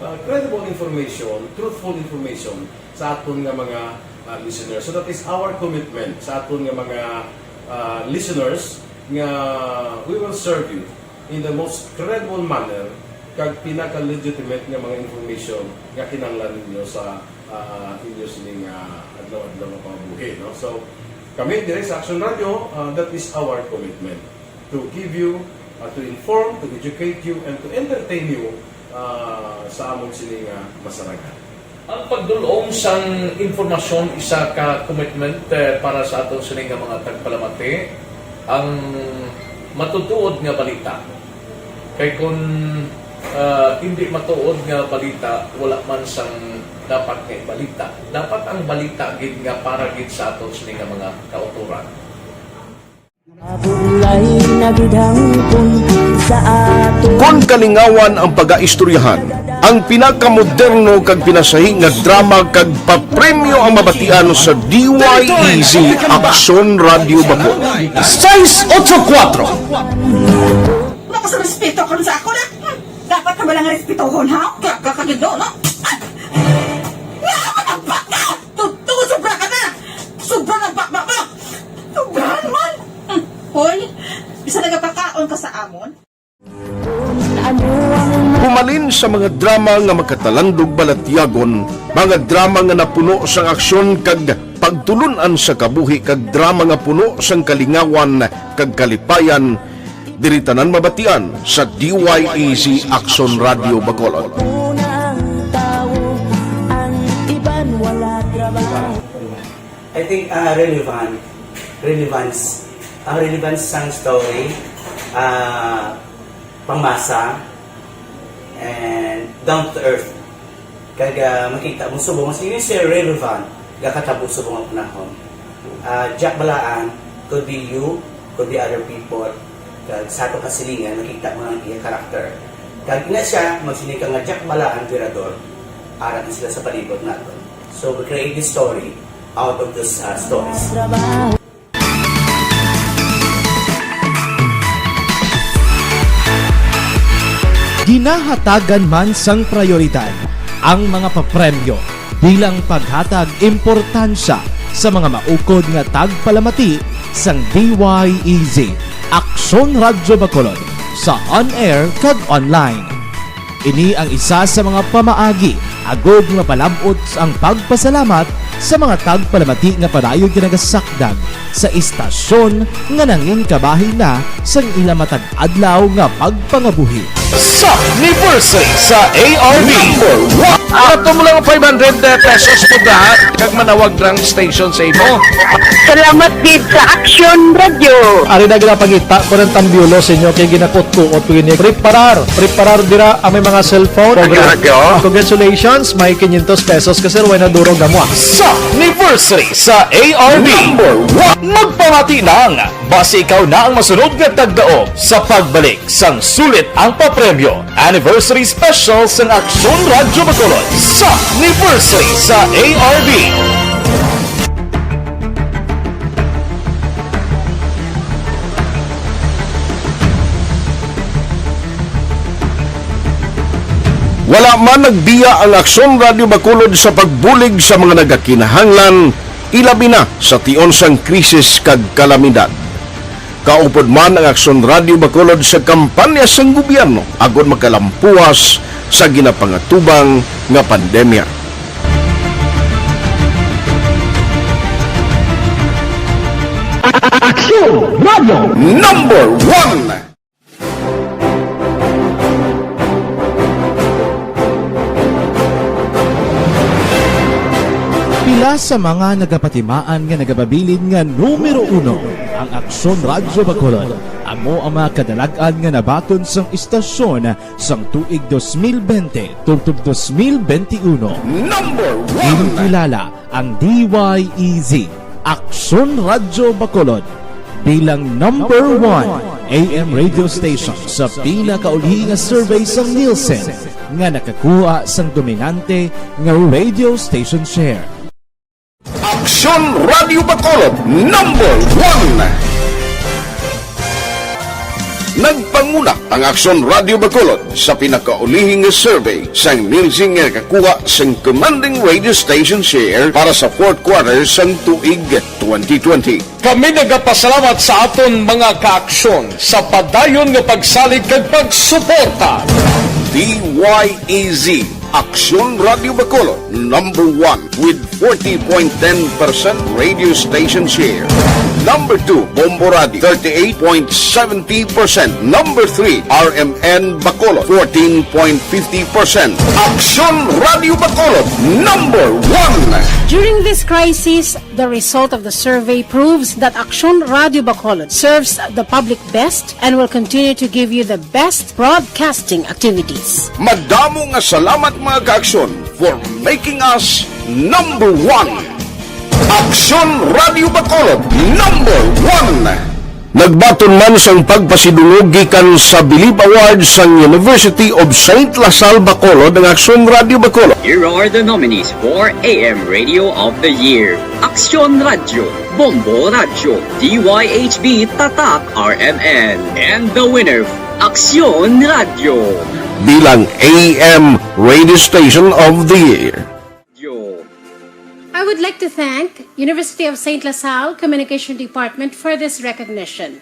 uh, credible information, truthful information sa aton nga mga, uh, listeners. So that is our commitment sa aton nga mga, uh, listeners nga we will serve you in the most credible manner kag pinaka-legitimate nga mga information nga kinahanglan ninyo sa, uh, inyo sining, uh, adlaw-adlaw nga pangabuhi, no? So, kami dire sa Action Radio, uh, that is our commitment to give you, uh, to inform, to educate you, and to entertain you, uh, sa amon sini nga masarangan. Ang pagdul-ong sang impormasyon isa ka commitment, eh, para sa aton sini nga mga tagpalamati, ang matutuod nga balita. Kay kun, ah, indi matuod nga balita, wala man sang dapat nga ibalita. Dapat ang balita gid nga para gid sa aton sini nga mga kautoran. Mabulay na gid hangpon sa aton. Kon kalingawan ang pagaistoryahan, ang pinakamoderno kag pinasahi nga drama kag papremyo ang mabatian sa D Y E Z Aksyon Radio Bacolod. Sais otso kuwatro. Wala ka sa respeto karon sa ako na. Hmm. Dapat ka ba lang respetohon, ha? Ka, ka, kagindo, no? Ah! Nga, matagpak ka! Tuto, sobra ka na! Sobra ng bakbak mo! Sobrahan man! Hmm. Hoy, bisa nagapakaon ka sa amon? Humalin sa mga drama nga makatalandog balatyagon, mga drama nga napuno sang aksyon kag pagtulun-an sa kabuhi kag drama nga puno sang kalingawan kag kalipayan, diri tanan mabatian sa D Y E Z Action Radio Bacolod. I think, ah, relevant, relevance, ang relevance sang story, ah, pangmasa, and down to earth. Kag, ah, makita mo subong, mas yun siya relevant, gakatabo subong ang panahon. Ah, Jack Balaan, could be you, could be other people. Kag sa ato kasilingan, makita mo ang iya character. Kag ina siya, magsiling ka nga Jack Balaan, Virador, ara na sila sa palibot naton. So, we create this story out of those, ah, stories. Ginahatagan man sang prayoridad ang mga papremyo bilang paghatag importansya sa mga maukod nga tagpalamati sang D Y E Z, Aksyon Radyo Bacolod, sa on-air kag online. Ini ang isa sa mga pamaagi agud mapalab-ot ang pagpasalamat sa mga tagpalamati nga padayon nga nagasakdag sa istasyon nga nangin kabahin na sang ila matag adlaw nga pagpangabuhi. Sa anniversary sa A R B. Number one. Ato mo lang five hundred pesos po, ha? Kag manawag rang station sa imo. Salamat gid sa Action Radio. Ari na ginapangita ko ng tambiolo sa inyo kay ginakutkuot ko ini. Preparar, preparar dira ang may mga cellphone. Ang radyo. Congratulations, may quinientos pesos ka, sir, way na durog na mo, ah. Sa anniversary sa A R B. Number one. Magpamati lang, basi ikaw na ang masunod nga tagdaog sa pagbalik sang sulit ang papremyo. Anniversary Special sang Aksyon Radyo Bacolod sa anniversary sa A R B. Wala man nagbiya ang Aksyon Radyo Bacolod sa pagbulig sa mga nagakinahanglan, ilabi na sa tion sang krisis kag kalamidad. Kaupod man ang Aksyon Radyo Bacolod sa kampanya sang gobyerno agod makalampuas sa ginapangatubang nga pandemya. Aksyon Radyo. Number one. Pila sa mga nagapatimaan nga nagapabilin nga numero uno ang Aksyon Radyo Bacolod. Amo ang mga kadalag-an nga nabaton sang istasyon sang tuig dos mil bente tubtob dos mil bente uno. Number one. Ginkilala ang D Y E Z, Aksyon Radyo Bacolod, bilang number one A M radio station sa pinakauli nga survey sang Nielsen nga nakakuha sang dominante nga radio station share. Aksyon Radio Bacolod, number one. Nagpanguna ang Aksyon Radio Bacolod sa pinakaulihing nga survey sang Nielsen nga nakakuha sang commanding radio station share para sa fourth quarter sang tuig twenty twenty. Kami nagapasalamat sa aton mga kaaksyon sa padayon nga pagsalig kag pagsuporta. D Y E Z, Aksyon Radio Bacolod, number one with forty point ten percent radio station share. Number two, Bombo Radio, thirty-eight point seventy percent. Number three, R M N Bacolod, fourteen point fifty percent. Aksyon Radio Bacolod, number one. During this crisis, the result of the survey proves that Aksyon Radio Bacolod serves the public best and will continue to give you the best broadcasting activities. Madamo nga salamat, mga kaaksyon, for making us number one. Aksyon Radio Bacolod, number one. Nagbaton man sang pagpasidungog gikan sa Bilib Awards sang University of Saint La Salle Bacolod ang Aksyon Radio Bacolod. Here are the nominees for A M Radio of the Year: Aksyon Radio, Bombo Radio, D Y H B Tatak R M N, and the winner, Aksyon Radio. Bilang A M Radio Station of the Year. I would like to thank University of Saint La Salle Communication Department for this recognition.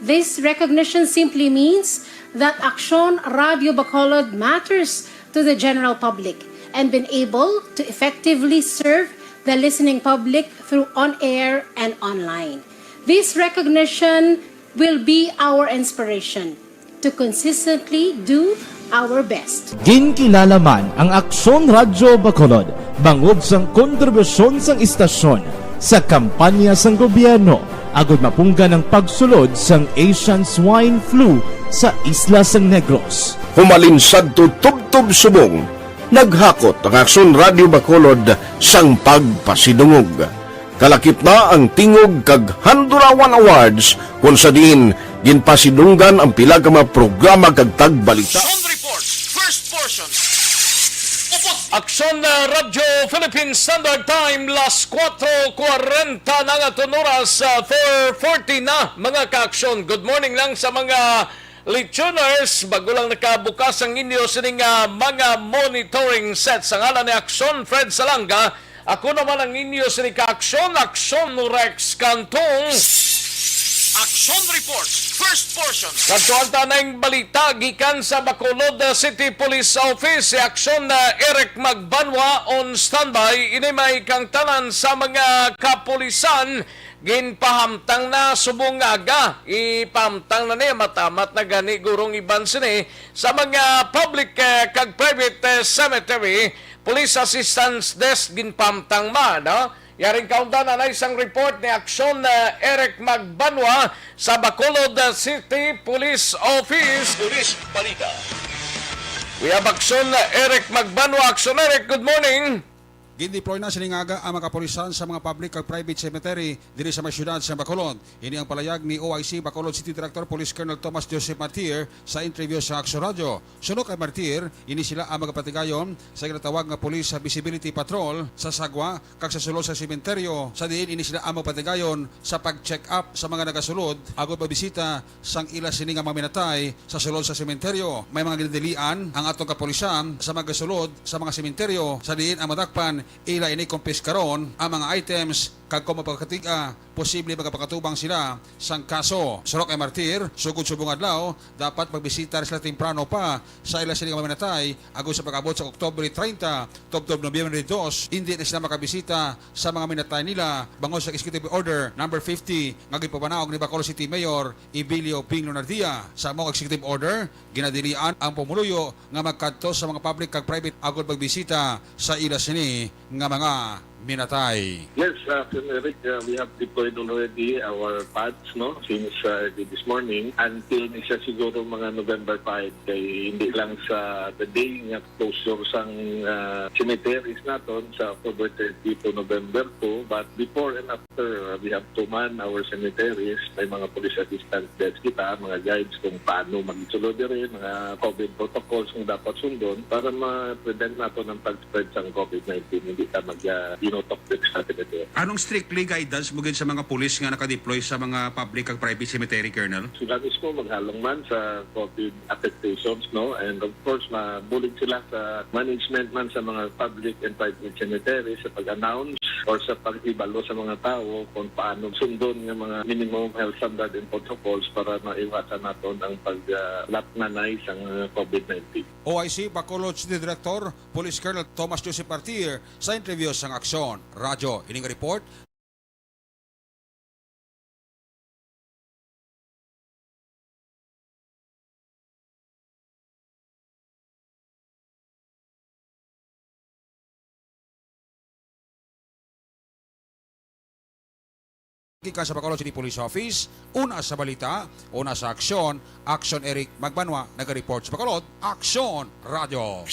This recognition simply means that Aksyon Radio Bacolod matters to the general public and been able to effectively serve the listening public through on-air and online. This recognition will be our inspiration to consistently do our best. Ginkilala man ang Aksyon Radyo Bacolod bangod sang kontribusyon sang istasyon sa kampanya sang gobyerno agud mapunggan ang pagsulod sang Asian Swine Flu sa isla sang Negros. Humalin sadto tubtob subong, naghakot ang Aksyon Radyo Bacolod sang pagpasidungog. Kalakip na ang Tingog kag Handurawan Awards, kun sa diin ginpasidunggan ang pila ka mga programa kag tagbalita. Sound report, first portion. Upod Aksyon, uh, Radyo Philippine Standard Time, las kuwatro kuwarenta na nga aton oras, uh, four forty na, mga kaaksyon. Good morning lang sa mga listeners, bago lang nakabukas ang inyo sining, ah, mga monitoring set. Sa ngalan ni Aksyon Fred Salanga, ako naman ang inyo sini ka Aksyon, Aksyon Rex Cantong. Action Reports, first portion. Sa tuwan ta ning balita gikan sa Bacolod City Police Office, si Action, uh, Eric Magbanwa on standby. Ini may kangtanan sa mga kapulisan. Ginpahamtang na subong nga aga. Ipahamtang na niya, matamat na gani gurong iban sini sa mga public, uh, kag private, uh, cemetery. Police Assistance Desk ginpahamtang man, no? Yaring kaundan na isang report ni Action, uh, Eric Magbanwa sa Bacolod, uh, City Police Office. Police Balita. We have Action, uh, Eric Magbanwa. Action, Eric, good morning. Gindeploy na sining aga ang mga kapulisan sa mga public kag private cemetery diri sa may siyudad sa Bacolod. Ini ang palayag ni O I C Bacolod City Director Police Colonel Thomas Joseph Martir sa interview sa Action Radio. Suno kay Martir, ini sila ang magapatigayon sa ginatawag nga Police Visibility Patrol sa sagwa kag sa sulod sa sementeryo, sa diin ini sila ang magpatigayon sa pag-check up sa mga nagasulod agud magbisita sang ila sini nga mga minatay sa sulod sa sementeryo. May mga ginadilian ang atong kapulisan sa magasulod sa mga sementeryo, sa diin ang madakpan ila ini kumpiskaron ang mga items, kag kung magpakatig-a, posible magapakatubang sila sang kaso. Suno kay Martir, sugod subong adlaw, dapat magbisita sila temprano pa sa ila sini nga mga minatay, agud sa pag-abot sa Oktubre treinta, tubtob Nobyembre dos, hindi na sila makabisita sa mga minatay nila, bangod sa Executive Order Number fifty nga ginpapanaog ni Bacolod City Mayor Ebilio Ping Lunardia. Sa among executive order, ginadilian ang pumuluyo nga magkadto sa mga public kag private agud magbisita sa ila sini nga mga minatay. Yes, uh, Sen Eric, uh, we have deployed already our pads, no, since, uh, early this morning until ni siya siguro mga November five, kay hindi lang sa the day nga closure sang, uh, cemeteries naton sa October thirty to November two, but before and after, uh, we have to man our cemeteries. May mga police assistance desk kita, mga guides kung paano magsulod diri, mga COVID protocols kung dapat sundon para ma-prevent naton ang pag-spread sang COVID nineteen, hindi ta mag, uh, ginutok diri sa cemetery. Anong strictly guidance mo gid sa mga pulis nga nakadeploy sa mga public kag private cemetery, Colonel? Sila mismo maghalong man sa COVID affectations, no? And of course, mabulig sila sa management man sa mga public and private cemetery sa pag-announce or sa paghibalo sa mga tawo kung paano sundon nga mga minimum health standard and protocols para maiwasan naton ang pag, ah, lapnganay sang, ah, COVID nineteen. O I C Bacolod City Director, Police Colonel Thomas Joseph Martir sa interview sang Aksyon Radyo. Ining report gikan sa Bacolod City Police Office. Una sa balita, una sa aksyon, Aksyon Eric Magbanwa, naga-report sa Bacolod, Aksyon Radyo.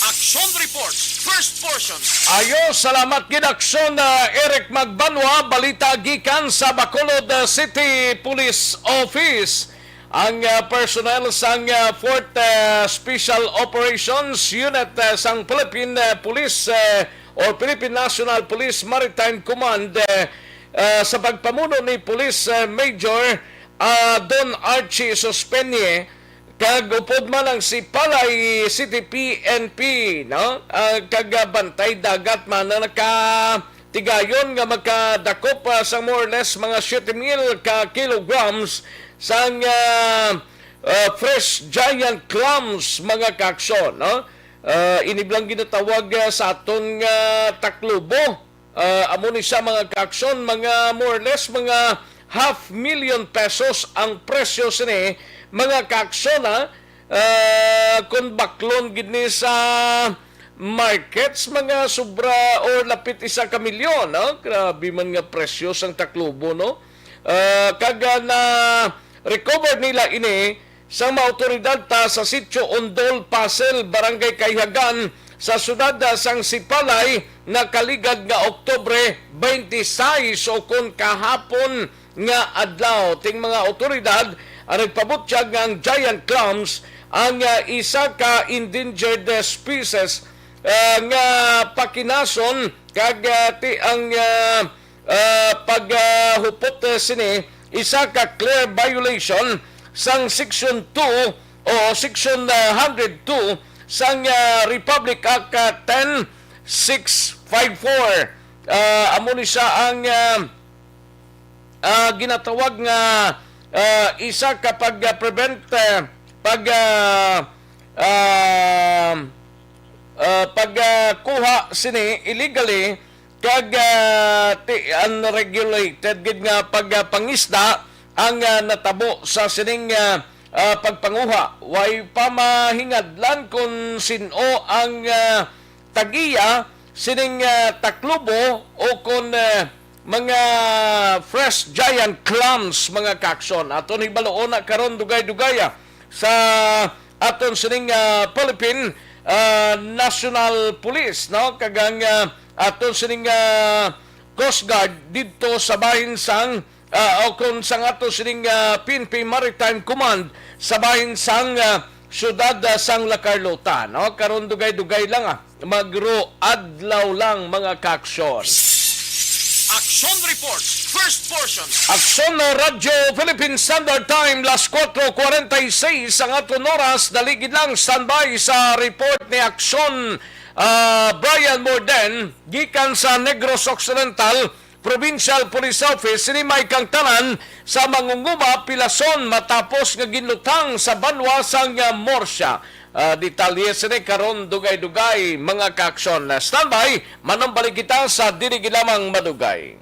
Action Reports, first portion. Ayo, salamat gid, Aksyon, ah, Eric Magbanwa. Balita gikan sa Bacolod, ah, City Police Office. Ang, ah, personnel sang, ah, Fourth, ah, Special Operations Unit, ah, sang Philippine, ah, Police, ah, or Philippine National Police Maritime Command, ah, ah, sa pagpamuno ni Police, ah, Major, ah, Don Archie Sospeña, kag upod man ang Sipalay City P N P, no? Ah, kag, ah, Bantay Dagat man ang nakatigayon nga makadakop, ah, sa more or less mga siyete mil ka kilograms sang, ah, ah, fresh giant clams, mga kaaksyon, no? Ah, ini bala ang ginatawag, ah, sa aton nga taklubo. Ah, amo ni siya, mga kaaksyon, mga more or less, mga half million pesos ang presyo sini, mga kaaksyon, ha? Ah, kung baklon gid ni sa markets, mga sobra or lapit isa ka milyon, no? Grabe man nga presyo sang taklubo, no? Ah, kag, ah, na-recover nila ini sang mga awtoridad ta sa Sitio Undol, Pasil, Barangay Kaihagan, sa siyudad sang Sipalay, nakaligad nga Oktubre twenty-six o kon kahapon nga adlaw. Ting mga awtoridad ang nagpabutyag nga ang giant clams ang, ah, isa ka endangered, ah, species, ah, nga pakinason kag, ah, ti ang, ah, ah, pag, ah, hupot, eh, sini isa ka clear violation sang Section two o Section, ah, hundred two sang, ah, Republic Act, ah, ten six five four. Ah, amo ni siya ang, ah, ah, ginatawag nga, ah, isa ka pag, ah, prevent, ah, pag, ah, ah, ah, pag, ah, kuha sini illegally kag, ah, ti-, unregulated gid nga pag, ah, pangisda ang, ah, natabo sa sining, ah, ah, pagpanguha. Way pa mahingadlan kon sin-o ang, ah, tag-iya sining, ah, taklubo o kon, ah, mga fresh giant clams, mga kaaksyon. Aton hibaluon na karon dugay-dugay, ah, sa aton sining, ah, Philippine, ah, National Police, no? Kag ang, ah, aton sining, ah, Coast Guard didto sa bahin sang, ah, o kung sang ato sining, ah, P N P Maritime Command sa bahin sang, ah, siyudad, ah, sang La Carlota, no? Karon dugay-dugay lang, ah. Magro adlaw lang, mga kaaksyon. Action Report, first portion. Action na Radyo Philippine Standard Time, las cuatro cuarenta y seis ang aton oras. Daligid lang, standby sa report ni Action, ah, Brian Morden, gikan sa Negros Occidental Provincial Police Office. Sini may kang tanan sa Mangunguma, Pilason, matapos nga ginlutang sa banwa sang, ah, Murcia. Ah, detalye sini karon dugay-dugay, mga kaaksyon. Standby, manumbalik kita sa dili gid lamang madugay.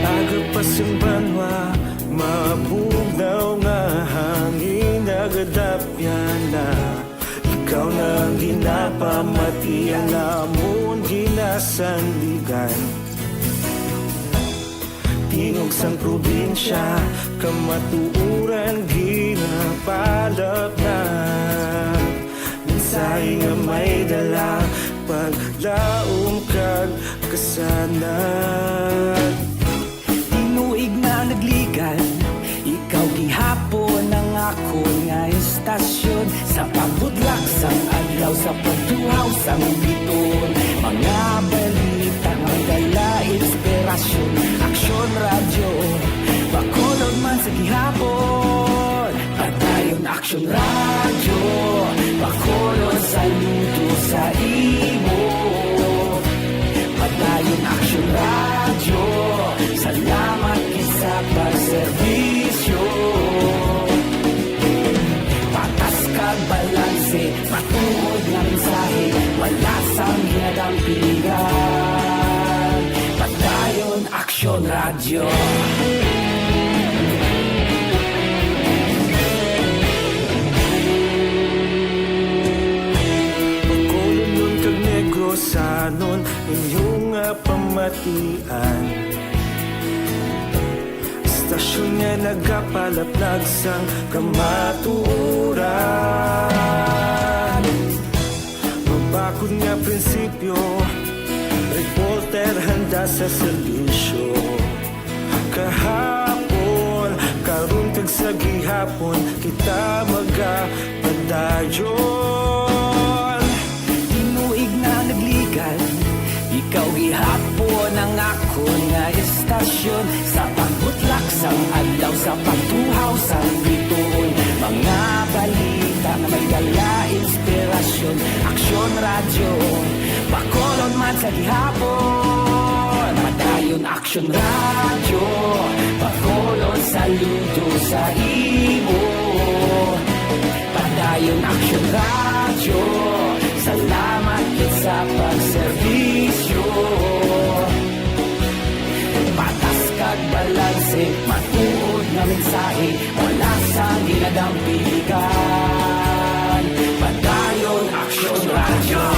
Aga pa sing banwa, mabugnaw nga hangin nagadapyan na. Ikaw na ang ginapamatian namon ginasandigan. Tingog sang probinsya, kamatuoran ginapalapnag. Mensahe nga may dala, paglaom kag kasanag. Tinuig na nagligan, ikaw gihapon ang akon nga istasyon. Sa pagbutlak sang adlaw, sa pagtuhaw sang biton, mga balita nga may dala inspirasyon. Aksyon Radyo, Bacolod man sa gihapon. Padayon Aksyon Radyo, Bacolod, saludo sa imo. Padayon Aksyon Radyo, salamat gid sa pagserbisyo. Patas kag balanse, matuod nga mensahe, wala sang ginadampigan. Padayon Aksyon Radyo. Bacolodnon kag Negrosanon, inyo nga pamatian. Istasyon nga nagapalaplag sang kamatuoran. Mabakod nga prinsipyo, reporter handa sa serbisyo. Kahapon, karon kag sa gihapon, kita magapadayon. Tinuig na nagligan, ikaw gihapon ang akon nga istasyon. Sa pagbutlak sang adlaw, sa pagtuhaw sang bituon, mga balita nga may dala inspirasyon. Aksyon Radyo, Bacolod man sa gihapon. Padayon Aksyon Radyo, Bacolod, saludo sa imo. Padayon Aksyon Radyo, salamat gid sa pagserbisyo. Patas kag balanse, matuod nga mensahe, wala sang ginadampigan. Padayon Aksyon Radyo.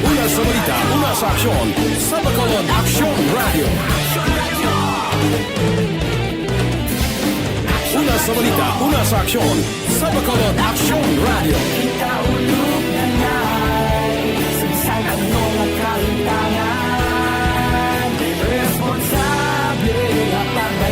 Una sa balita, una sa aksyon, sa Bacolod Aksyon Radyo. Una sa balita, una sa aksyon, sa Bacolod Aksyon Radyo. Kita ulog na nay, sa bisan ano nga kahintangan, responsable nga pag-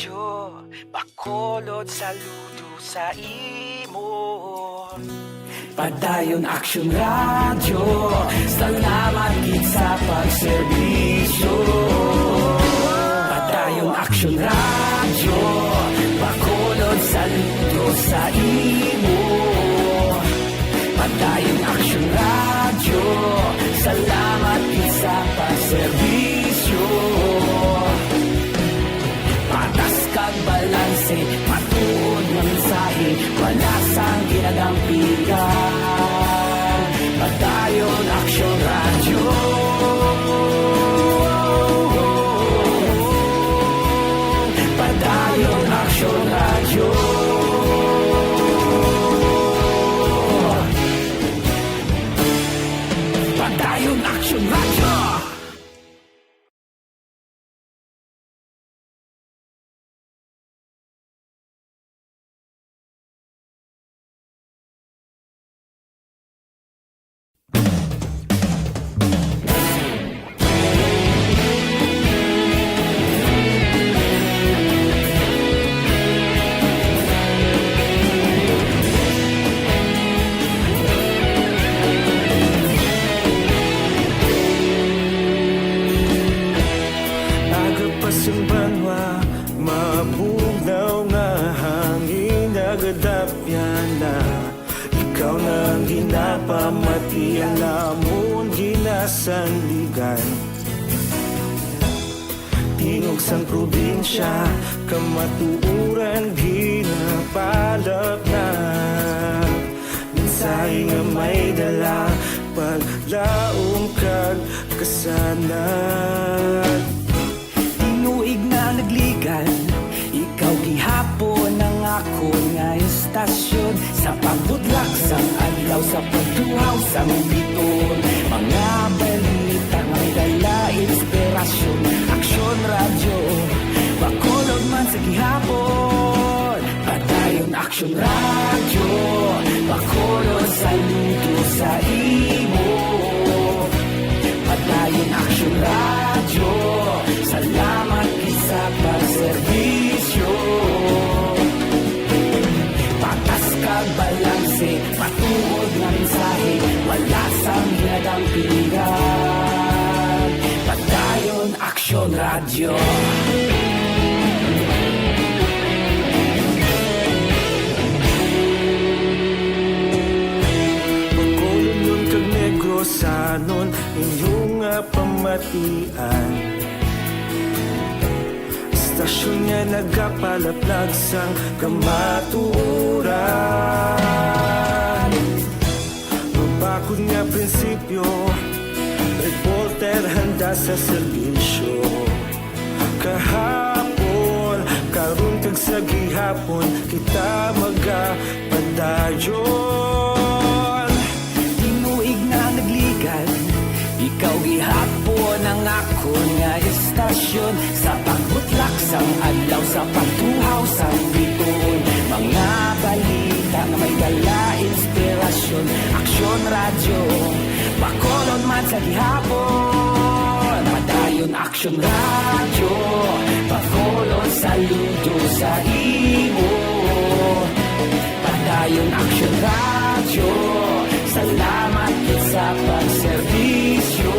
Radyo, Bacolod, saludo sa imo. Padayon Aksyon Radyo, salamat gid sa pagserbisyo. Padayon Aksyon Radyo, Bacolod, saludo sa imo. Padayon Aksyon Radyo, salamat gid sa pagserbisyo. Patas kag balanse, matuod nga mensahe, wala sang ginadampigan. Padayon Aksyon Radyo. Padayon Aksyon Radyo. Padayon Aksyon Radyo. Aga pa sang banwa, mabugnaw nga hangin nagadapyan na. Ikaw na ang ginapamati, ang amon ginasandigan. Tingog sang probinsya, kamatuoran ginapalapnap. Mensahe nga may dala, paglaom kag kasanag. Tinuig na nagligan, ikaw gihapon ang akon nga istasyon. Sa pagbutlak sang adlaw, sa pagtuhaw sang biton, mga balita nga may dala inspirasyon. Aksyon Radyo, Bacolod man sa gihapon. Padayon Aksyon Radyo, Bacolod, saludo sa imo. Padayon Aksyon Radyo, salamat gid sa pagserbisyo. Patas kag balanse, matuod nga mensahe, wala sang ginadampigan. Padayon Aksyon Radyo. Bacolodnon kag Negrosanon, inyo nga pamatian. Istasyon nga nagapalaplag sang kamatuoran. Mabakod nga prinsipyo, reporter handa sa serbisyo. Kahapon, karon kag sa gihapon, kita magapadayon. Tinuig na nagligan, ikaw gihapon ang akon nga istasyon. Sa pagbutlak sang adlaw, sa pagtuhaw sang biton, mga balita nga may dala inspirasyon. Aksyon Radyo, Bacolod man sa gihapon. Padayon Aksyon Radyo, Bacolod, saludo sa imo. Padayon Aksyon Radyo, salamat gid sa pagserbisyo.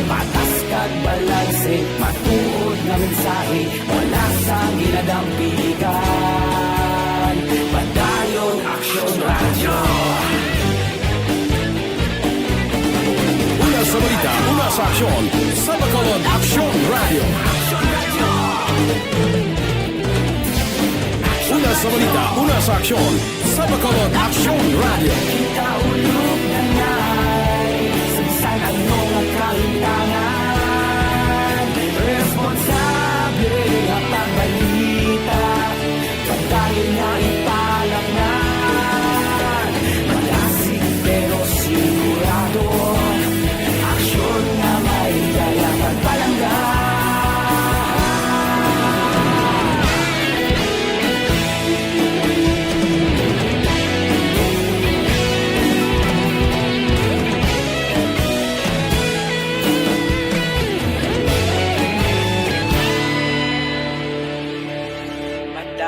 Patas kag balanse, matuod nga mensahe, wala sang ginadampigan. Padayon Aksyon Radyo. Una sa balita, una sa aksyon, sa Bacolod Aksyon Radyo. Una sa balita, una sa aksyon, sa Bacolod Aksyon Radyo. Kita ulog na ngay, sa bisan ano nga kahintangan, responsable nga pagbalita. Padayon nga ipalapngan, malasig pero sigurado. Aksyon nga may dala pagpalangga.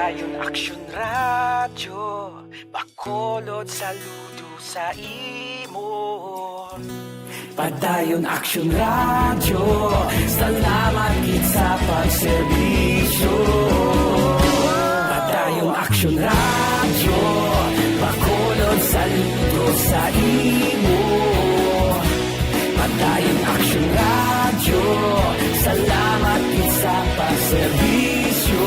Aksyon Radyo, Bacolod, saludo sa imo. Padayon Aksyon Radyo, salamat gid sa pagserbisyo. Padayon Aksyon Radyo, Bacolod, saludo sa imo. Padayon Aksyon Radyo, salamat gid sa pagserbisyo.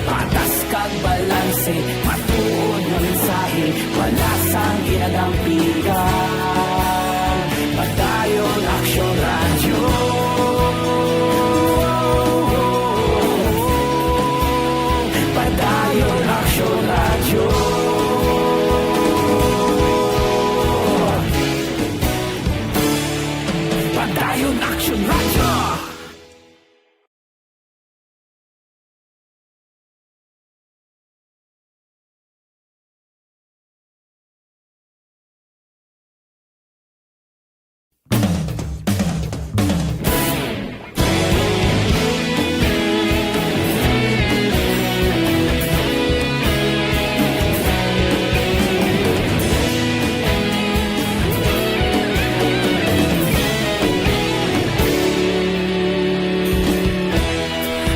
Patas kag balanse, matuod nga mensahe, wala sang ginadampigan. Padayon Aksyon Radyo. Padayon Aksyon Radyo. Padayon Aksyon Radyo.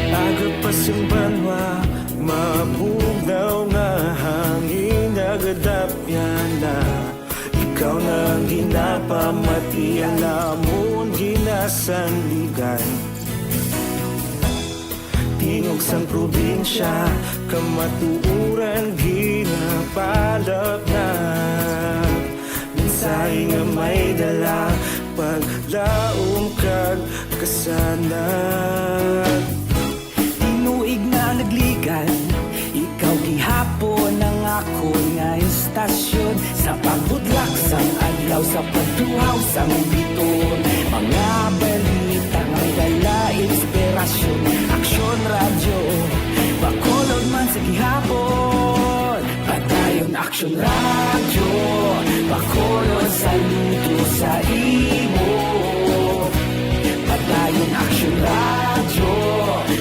Aga pa sing banwa, mabugnaw nga hangin, nagadapyan na. Ikaw na ang ginapamati, alamon ginasandigan. Tingog sang probinsya, kamatuoran ginapalapnag. Mensahe nga may dala, paglaom kag kasanag. Tinuig na nagligan, ikaw gihapon ang akon nga istasyon. Sa pagbutlak sang adlaw, sa pagtuhaw sang biton, mga balita nga may dala inspirasyon. Aksyon Radyo, Bacolod man sa gihapon. Padayon Aksyon Radyo, Bacolod, saludo sa imo. Padayon Aksyon Radyo,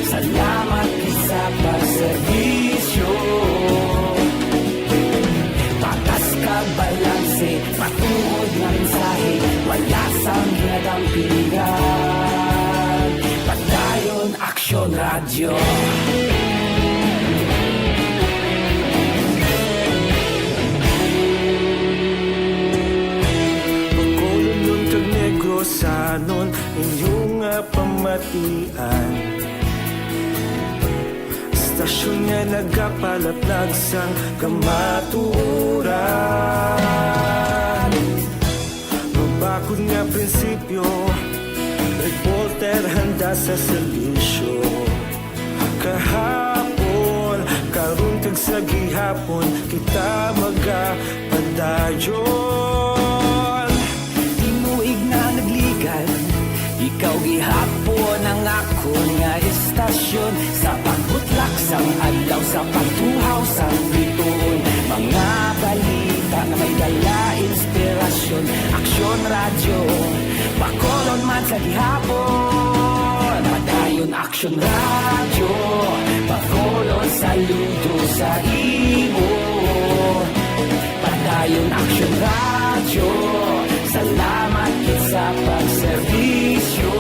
salamat gid sa pagserbisyo. Patas kag balanse, matuod nga mensahe, wala sang ginadampigan. Padayon Aksyon Radyo. Bacolodnon kag Negrosanon, inyo nga pamatian. Istasyon nga nagapalaplag sang kamatuoran. Mabakod nga prinsipyo, reporter handa sa serbisyo. Kahapon, karon kag sa gihapon, kita magapadayon. Tinuig na nagligan, ikaw gihapon ang akon nga istasyon. Sa pagbutlak sang adlaw, sa pagtuhaw sang bituon, mga balita nga may dala inspirasyon. Aksyon Radyo, Bacolod man sa gihapon. Padayon Aksyon Radyo, Bacolod, saludo sa imo. Padayon Aksyon Radyo, salamat gid sa pagserbisyo.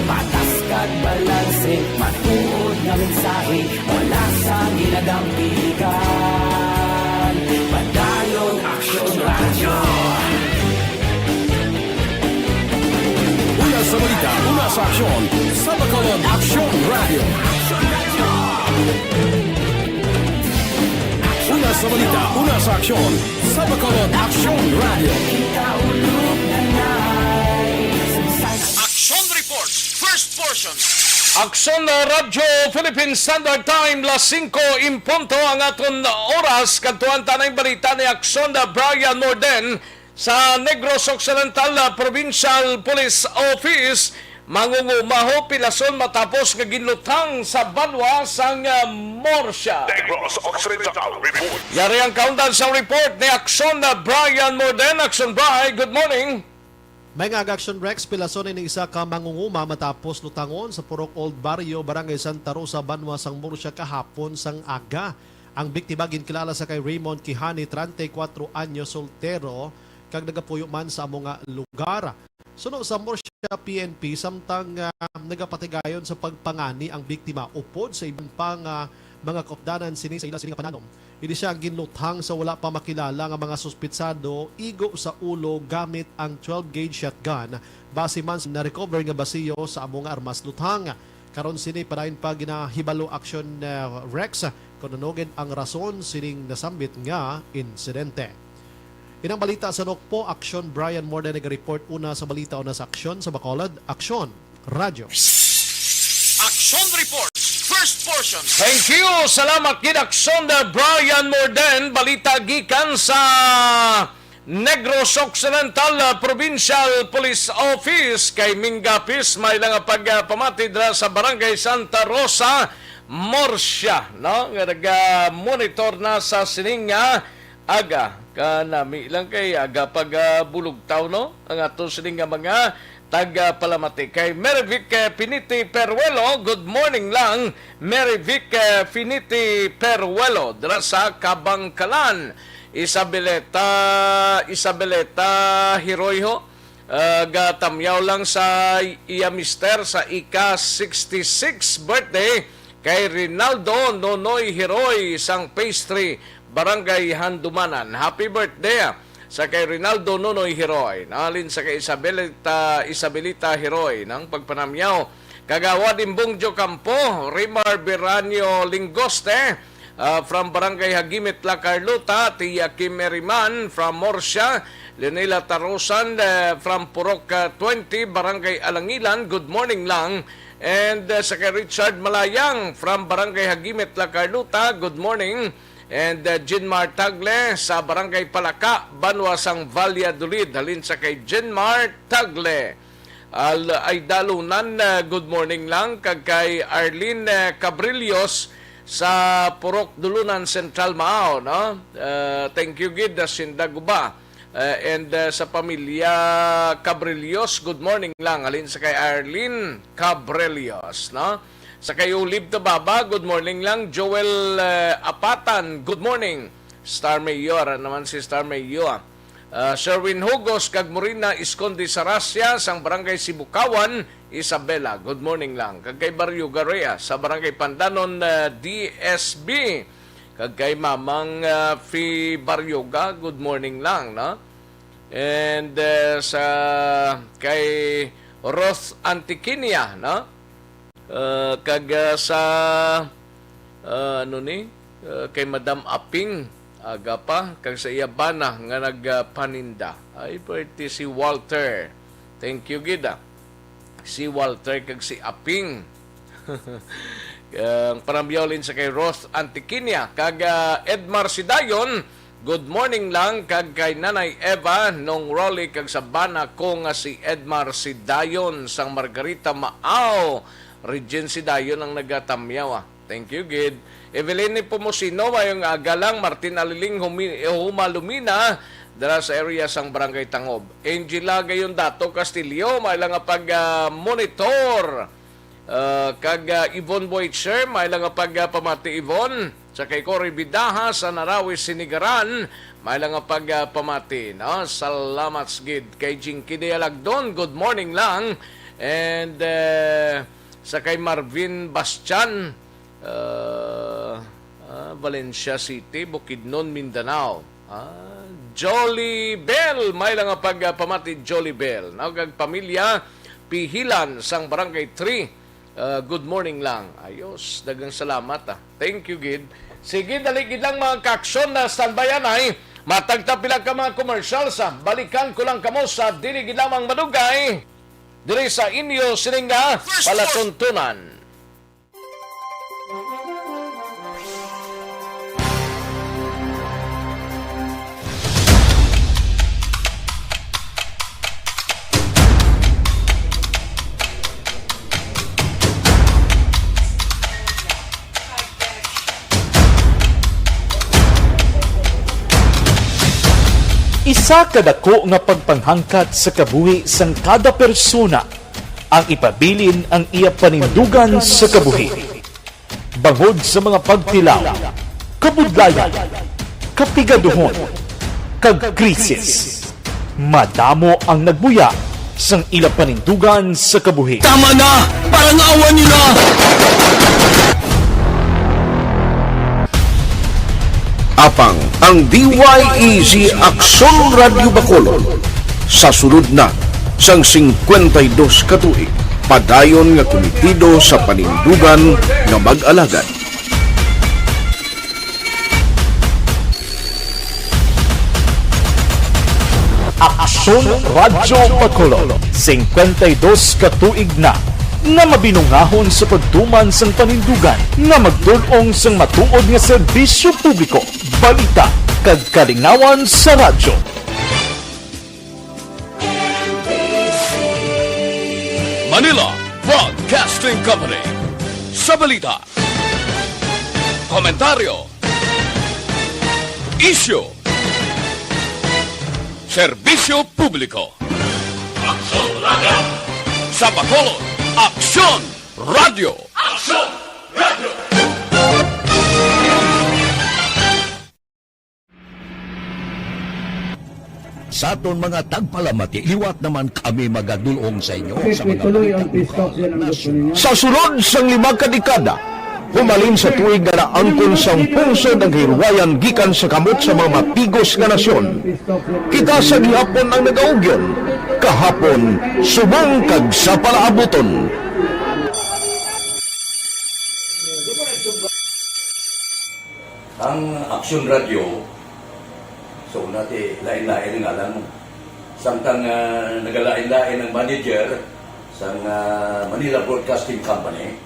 Patas kag balanse, matuod nga mensahe, wala sang ginadampigan. Padayon Aksyon Radyo. Una sa balita, una sa aksyon, sa Bacolod Aksyon Radyo. Una sa balita, una sa aksyon, sa Bacolod Aksyon Radyo. Aksyon Report, first portion. Aksyon Radyo Philippine Standard Time, las singko en punto ang aton oras. Kadtuan ta na ang balita ni Aksyon Brian Morden. Sa Negros Occidental, ah, Provincial Police Office, mangungumaho pilason matapos nga ginlutang sa banwa sang, ah, Murcia. Negros Occidental Report. Yari ang kaundan sa report ni Aksyon, ah, Brian Morden. Aksyon, Bri, good morning. May nga aga action, Rex. Pilason ini isa ka mangunguma matapos lutangon sa Purok Old Barrio, Barangay Santa Rosa, banwa sang Murcia kahapon sang aga. Ang biktima ginkilala sa kay Raymond Kihani, treinta y cuatro anyos, soltero, kag nagapuyo man sa amo nga lugar. Suno sa Murcia P N P, samtang, ah, nagapatigayon sa pagpangani ang biktima upod sa iban pa nga mga kaupdanan sini sa ila sini nga pananom. Ini siya ang ginluthang sa wala pa makilala nga mga suspitsado igo sa ulo gamit ang twelve gauge shotgun. Base man sa na-recover nga basiyo sa amo nga armas luthang. Karon sini padayon pa ginahibalo action, uh, Rex, kung ano gid ang rason sining nasambit nga insidente. Inang balita sa Nokpo, Action Brian Morden naga-report una sa balita, una sa aksyon sa Bacolod. Aksyon, Radyo. Action Report, first portion. Thank you. Salamat gid, Aksyon, uh, Brian Morden. Balita gikan sa Negros Occidental, uh, Provincial Police Office kay Mingapis may lang pagpamati dira sa Barangay Santa Rosa, Murcia, no? Nga naga-monitor na sa sining nga aga. Kanami lang kay aga pag, ah, bulugtaw, no? Ang ato sining nga mga tagapalamati. Kay Merivic, eh, Piniti Peruelo, good morning lang. Merivic, eh, Piniti Peruelo, dira sa Kabangkalan. Isabelita, Isabelita Hiroy ho, ah, gatamyaw lang sa iya mister sa ika sixty-six birthday kay Rinaldo Nonoy Hiroy sang Pastry, Barangay Handumanan. Happy birthday, ah, sa kay Rinaldo Nonoy Hiroy. Nalin sa kay Isabelita, Isabelita Hiroy, nang pagpanamyaw. Kagawad Imbong Campo, Rimar Beranio Lingoste, ah, from Barangay Hagimit, La Carlota, Tia Kim Eriman from Murcia, Leonela Tarosan, eh, from Purok, ah, twenty, Barangay Alangilan, good morning lang. And, eh, sa kay Richard Malayang from Barangay Hagimit, La Carlota, good morning. And, eh, Jinmar Tagle sa Barangay Palaka, banwa sang Valladolid. Halin sa kay Jinmar Tagle. Al-, ay dalunan, ah, good morning lang kag kay Arlene, ah, Cabrillos sa Purok Dulunan Central, Mao, no? Ah, thank you gid, ah, Sinda Guba. Ah, and, ah, sa pamilya Cabrillos, good morning lang. Halin sa kay Arlene Cabrillos, no? Sa kay Olive Tababa, good morning lang. Joel, ah, Apatan, good morning. Star Mayor, naman si Star Mayor. Ah, Sherwin Hugos kag Morina Esconde Sarasia sang Barangay Sibukawan, Isabela. Good morning lang. Kag kay Barrio Garea sa Barangay Pandanon, ah, D S B. Kag kay Mamang, ah, Fi Barrioga, good morning lang, no? And, ah, sa kay Roth Antiquinia, no? Ah, kag, ah, sa, ah, ano ni? Ah, kay Madam Aping, aga pa, kag sa iya bana nga nagpaninda. Ay, pwerte si Walter. Thank you gid, ah. Si Walter kag si Aping. Ang panamyaw lin sa kay Roth Antiquinia kag, ah, Edmar Sidayon, good morning lang kag kay Nanay Eva, Nong Rolly kag sa bana ko nga si Edmar Sidayon sang Margarita Maaw. Regine Sidayon ang nagatamyaw, ah. Thank you gid. Evelyn Nepomuceno, mayong aga lang. Martin Aliling, Humi-, Huma Lumina, dira sa area sang Barangay Tangob. Angela Gayondato Castillo, may lang nga pag, ah, monitor. Ah, kag, ah, Yvonne Boitzer, may lang nga pag, ah, pamati, Yvonne. Sa kay Cory Bidaha sa Narawi, Sinigaran, may lang nga pag, ah, pamati, no? Salamat gid kay Jinky Dialagdon. Good morning lang. And, eh, sa kay Marvin Bastian, ah, ah, Valencia City, Bukidnon, Mindanao. Ah, Jolly Bell, may lang nga pag, ah, pamati, Jolly Bell. No? Kag pamilya, Pihilan, sang Barangay three. Ah, good morning lang. Ayos, daghang salamat, ah. Thank you gid. Sige, dali gid lang, mga kaaksyon, na standby anay. Matag ta pila ka mga commercial sa balikan ko lang kamo sa dili gid lamang madugay diri sa inyo sining nga First Palatuntunan. Isa ka dako nga pagpanghangkat sa kabuhi sang kada persona ang ipabilin ang iya panindugan sa kabuhi. Bangod sa mga pagtilaw, kabudlayan, kapigaduhon, kag krisis, madamo ang nagbuya sang ila panindugan sa kabuhi. Tama na! Parang awa nila! Apang ang D Y E Z Aksyon Radyo Bacolod sa sulod na sang singkwenta y dos ka tuig, padayon nga kumitido sa panindugan nga mag-alagad. Aksyon Radyo Bacolod, singkwenta y dos ka tuig na nga mabinungahon sa pagtuman sang panindugan nga magdul-ong sang matuod nga serbisyo publiko, balita, kag kalingawan sa radyo. Manila Broadcasting Company. Sa balita, komentaryo, isyu, serbisyo publiko. Aksyon Radyo. Sa Bacolod, Aksyon Radyo. Aksyon Radyo. Sa aton mga tagpalamati, liwat naman kami magadul-ong sa inyo sa mga balita lokal, nasyonal. Sa sulod sang lima ka dekada, humalin sa tuig nga naangkon sang pungsod ang kahilwayan gikan sa kamot sa mga mapigos nga nasyon, kita sa gihapon ang nagaugyon, kahapon, subong kag sa palaabuton. Ang Aksyon Radyo, sa una ti lain-lain ang ngalan mo. Samtang, ah, nagalain-lain ang manager sang, ah, Manila Broadcasting Company,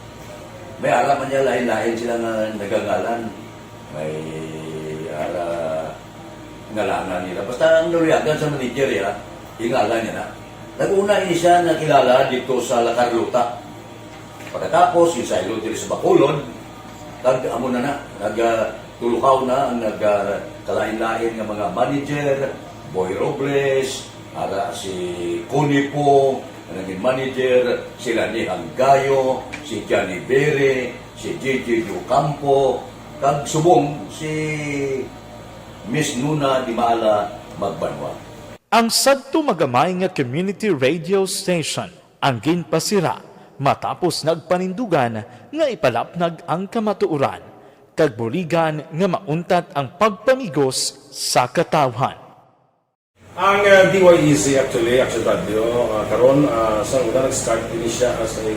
may ara man niya lain-lain sila nga nagangalan. May ara ngalangan nila. Basta ang naluyagan sa manager, ya, ingalan niya na. Nag-una ini siya nakilala dito sa La Carlota. Pagkatapos, ginsaylo diri sa Bacolod, kag amo na na, nag, ah, tulukaw na ang nag, ah, kalain-lain nga mga manager, Boy Robles, ara si Connie Po, nga naging manager, si Lani Hanggayo, si Johnny Bere, si J J Ocampo, kag subong si Miss Nuna Dimala Magbanwa. Ang sadto magamay nga community radio station ang ginpasira matapos nagpanindugan nga ipalapnag ang kamatuoran kag buligan nga mauntat ang pagpamigos sa katawhan. Ang, uh, D Y E Z actually, Action Radio, uh, karon, uh, sa una nag-start ini siya as a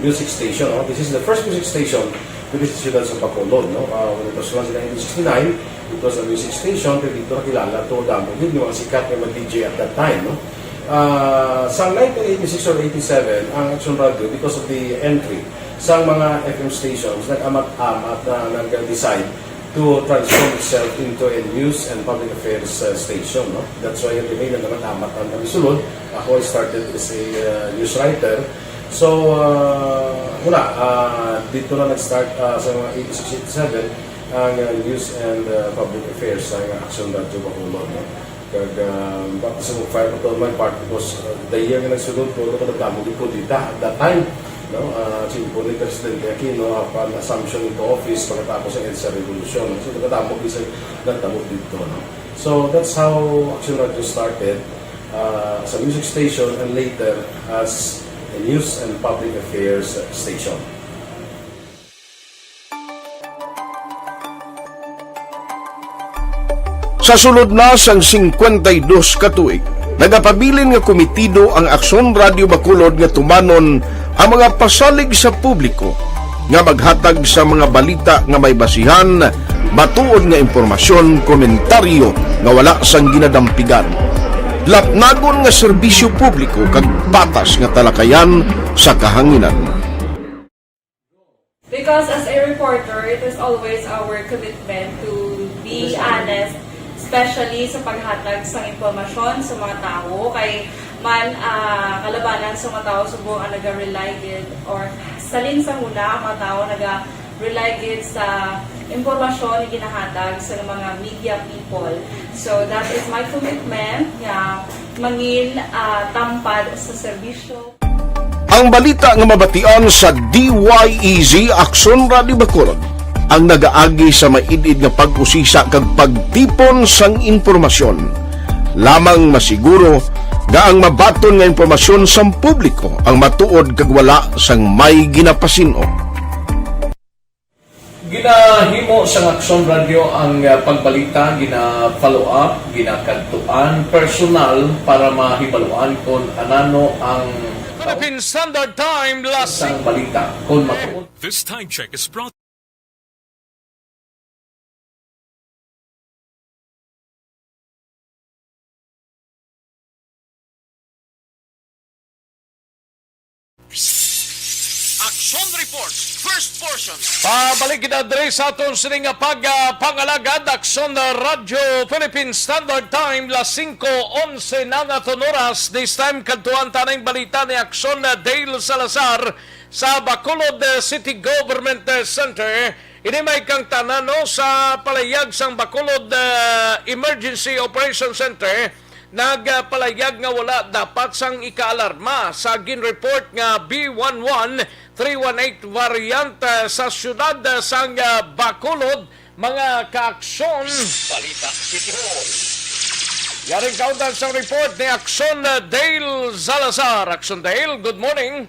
music station, no? This is the first music station diri sa siyudad sa Bacolod, no? Uh, when it was launched in nineteen sixty-nine, it was a music station, pero dito nakilala to damo gid yung mga sikat nga mga D J at that time, no? Ah, sa nineteen eighty-six or eighty-seven, ang Action Radio, because of the entry sa mga F M stations, nag-amat-amat na nag-decide to transform itself into a news and public affairs, uh, station, no? That's why kami nag-amat-amat ang kami sulod. Ako, I started as a, uh, news writer. So, uh, wala, uh, dito na nag-start, uh, sa mga eighty-six, eighty-seven, ang, uh, news and, uh, public affairs sa Action Radio Bacolod, no? Kag, ah, baptism of fire pa to on my part because, ah, the year nga nagsunod ko, ano ko nagdamo gid ko dita at that time, no? Ah, simpo ni Presidente Aquino, apan assumption into office pagkatapos ang EDSA Revolution. So, nagdamo gid sa nagdamo dito, no? So, that's how Action Radio started, ah, as a music station and later as a news and public affairs station. Sa sulod na sang singkwenta y dos ka tuig, nagapabilin nga kumitido ang Aksyon Radio Bacolod nga tumanon ang mga pasalig sa publiko nga maghatag sa mga balita nga may basihan, matuod nga impormasyon, komentaryo nga wala sang ginadampigan, lapnagon nga serbisyo publiko kag patas nga talakayan sa kahanginan. Because as a reporter, it is always our commitment to be honest, especially sa paghatag sang impormasyon sa mga tawo. Kay man, ah, kalabanan sa mga tawo subong ang naga-rely gid or salin sa huna ang mga tawo naga Rely gid sa impormasyon nga ginahatag sa mga media people. So, that is my commitment nga mangin, ah, tampad sa serbisyo. Ang balita nga mabatian sa D Y E Z Aksyon Radio Bacolod ang nagaagi sa maid-id nga pag-usisa kag pagtipon sang impormasyon. Lamang masiguro nga ang mabaton nga impormasyon sang publiko ang matuod kag wala sang may ginapasin-o. Ginahimo sang Aksyon Radio ang, ah, pagbalita, gina-follow up, ginakadtuan personal para mahibaluan kon anano ang Philippine Standard Time, las sang balita, kon matuod. This time check is brought Action Report, first portion. Pabalik kita diri sa aton sini nga pag, ah, pangalagad, Action Radyo Philippine Standard Time, las singko onse na nga aton oras. This time, kadtuan ta na ang balita ni Action, ah, Dale Salazar sa Bacolod, ah, City Government, ah, Center. Ini may kang tanan, no, sa palayag sang Bacolod, ah, Emergency Operation Center. Nagpalayag nga wala dapat sang ikaalarma sa ginreport nga B one one three one eight variant, ah, sa siyudad, ah, sang, ah, Bacolod, mga kaaksyon. Balita City Hall. Yaring kaundan sang report ni Aksyon, ah, Dale Salazar. Aksyon Dale, good morning.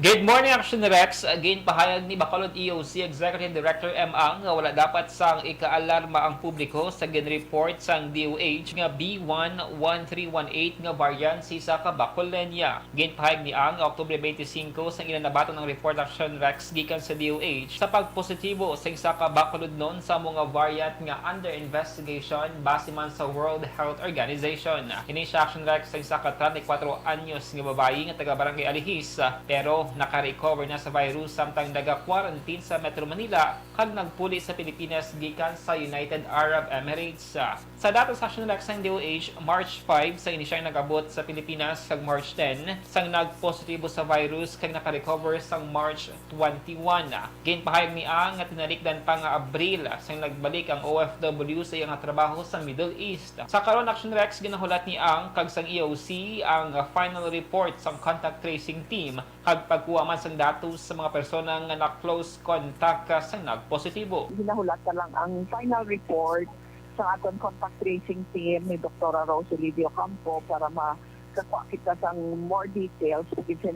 Good morning, Action Rex. Ginpahayag ni Bacolod E O C Executive Director M Ang nga wala dapat sang ikaalarma ang publiko sa ginreport sang D O H nga B one one three one eight nga variant sa isa ka Bacolenia. Ginpahayag ni Ang nga Oktubre twenty-five sang ila nabaton ang report, Action Rex, gikan sa D O H sa pagpositibo sa isa ka Bacolodnon sa amo nga variant nga under investigation base man sa World Health Organization. Ini siya, Action Rex, sa isa ka treinta y cuatro anyos nga babayi nga taga Barangay Alihis, pero naka-recover na sa virus samtang naga-quarantine sa Metro Manila kag nagpuli sa Pilipinas gikan sa United Arab Emirates. Sa datos, Action Rex, sang D O H, March five sang ini siya nag-abot sa Pilipinas kag March ten sang nagpositibo sa virus kag naka-recover sang March twenty-one. Ginpahayag ni Ang nga tinalikdan pa nga Abril sang nagbalik ang O F W sa iya nga trabaho sa Middle East. Sa karon, Action Rex, ginahulat ni Ang kag sang E O C ang final report sang contact tracing team kag pagkuha man sang datos sa mga persona nga na-close contact sang nagpositibo. Ginahulat na lang ang final report sa aton contact tracing team ni Doktora Rose Olivia Ocampo para makakuha kita sang more details.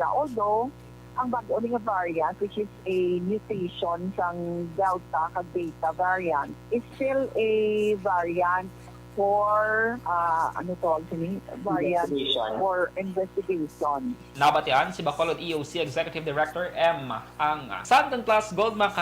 Although, ang bag-o ni nga variant, which is a mutation sang Delta kag Beta variant, is still a variant for, ah, ano to, sini? Variant Investigation. For investigation. Nabatian si Bacolod E O C Executive Director M Ang. Sa Anton Plus Gold Mac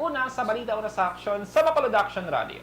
Una sa balita, una sa aksyon sa Bacolod Action Radio.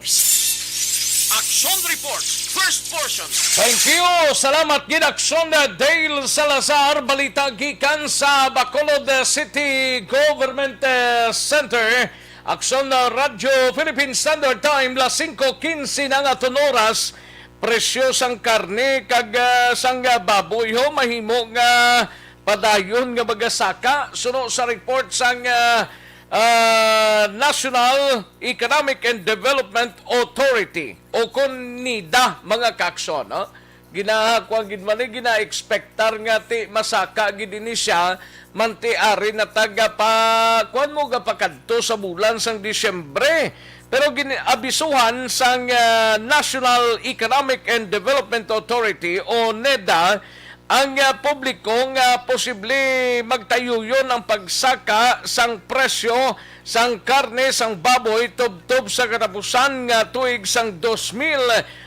Action Report, first portion. Thank you. Salamat gid, Action Dale Salazar. Balita gikan sa Bacolod City Government, eh, Center. Action, eh, Radyo Philippine Standard Time, las singko quince na nga aton oras. Presyo sang karne kag, eh, sang, eh, baboy ho mahimo nga padayon nga magasaka suno sa report sang, eh, ah, National Economic and Development Authority o kon NEDA, mga kaaksyon, no? Ginahakuan gid man ni, gina-expectar nga ti masaka gid ini siya, man ti ari na taga pa, kuwan mo, gapakadto sa bulan sang Disyembre. Pero gin-, abisuhan sang, ah, National Economic and Development Authority o NEDA ang, ah, publiko nga posible magtayuyon ang pagsaka sang presyo sang karne sang baboy tubtob sa katapusan nga tuig sang dos mil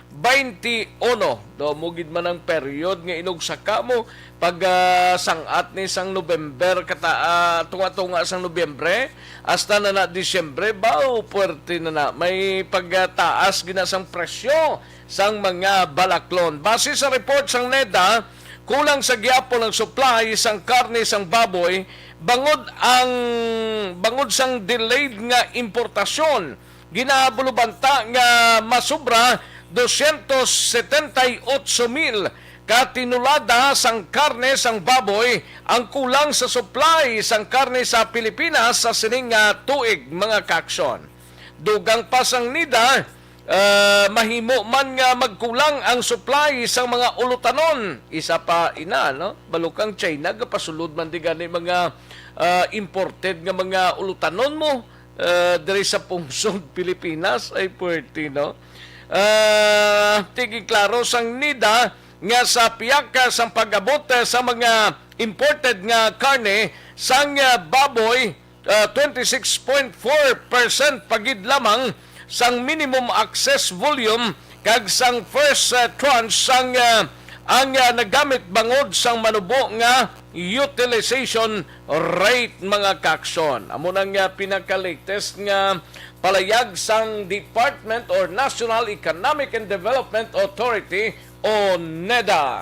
baynte uno. Do mo gid man ang period nga inugsaka mo pag, ah, sang-at ni sang November kata, ah, tunga-tunga sang Nobyembre hasta na na Disyembre, baw, puwerte na na. May pagtaas gina sang presyo sang mga balaklon. Base sa report sang NEDA, kulang sa gihapon ang supply sang karne sang baboy bangod ang, bangod sang delayed nga importasyon. Ginabulubanta nga masubra dosyentos setenta y ocho mil ka tinulada sang karne sang baboy ang kulang sa supply sang karne sa Pilipinas sa sining nga tuig, mga kaaksyon. Dugang pa sang NEDA, ah, mahimo man nga magkulang ang supply sang mga ulutanon. Isa pa ina, no? Balukang China, gapasulod man di gani mga, ah, imported nga mga ulutanon mo, ah, diri sa pungsod Pilipinas. Ay, puwerte, no? Ah, tigi klaro sang NEDA nga sa pihak sang pag-abot, ah, sa mga imported nga karne sang, ah, baboy, ah, twenty-six point four percent pa gid lamang sang minimum access volume kag sang first, ah, tranche sang, ah, ang, ah, nagamit bangod sang manubo nga utilization rate, mga kaaksyon. Amo na nga pinaka-latest nga palayag sang Department or National Economic and Development Authority o NEDA.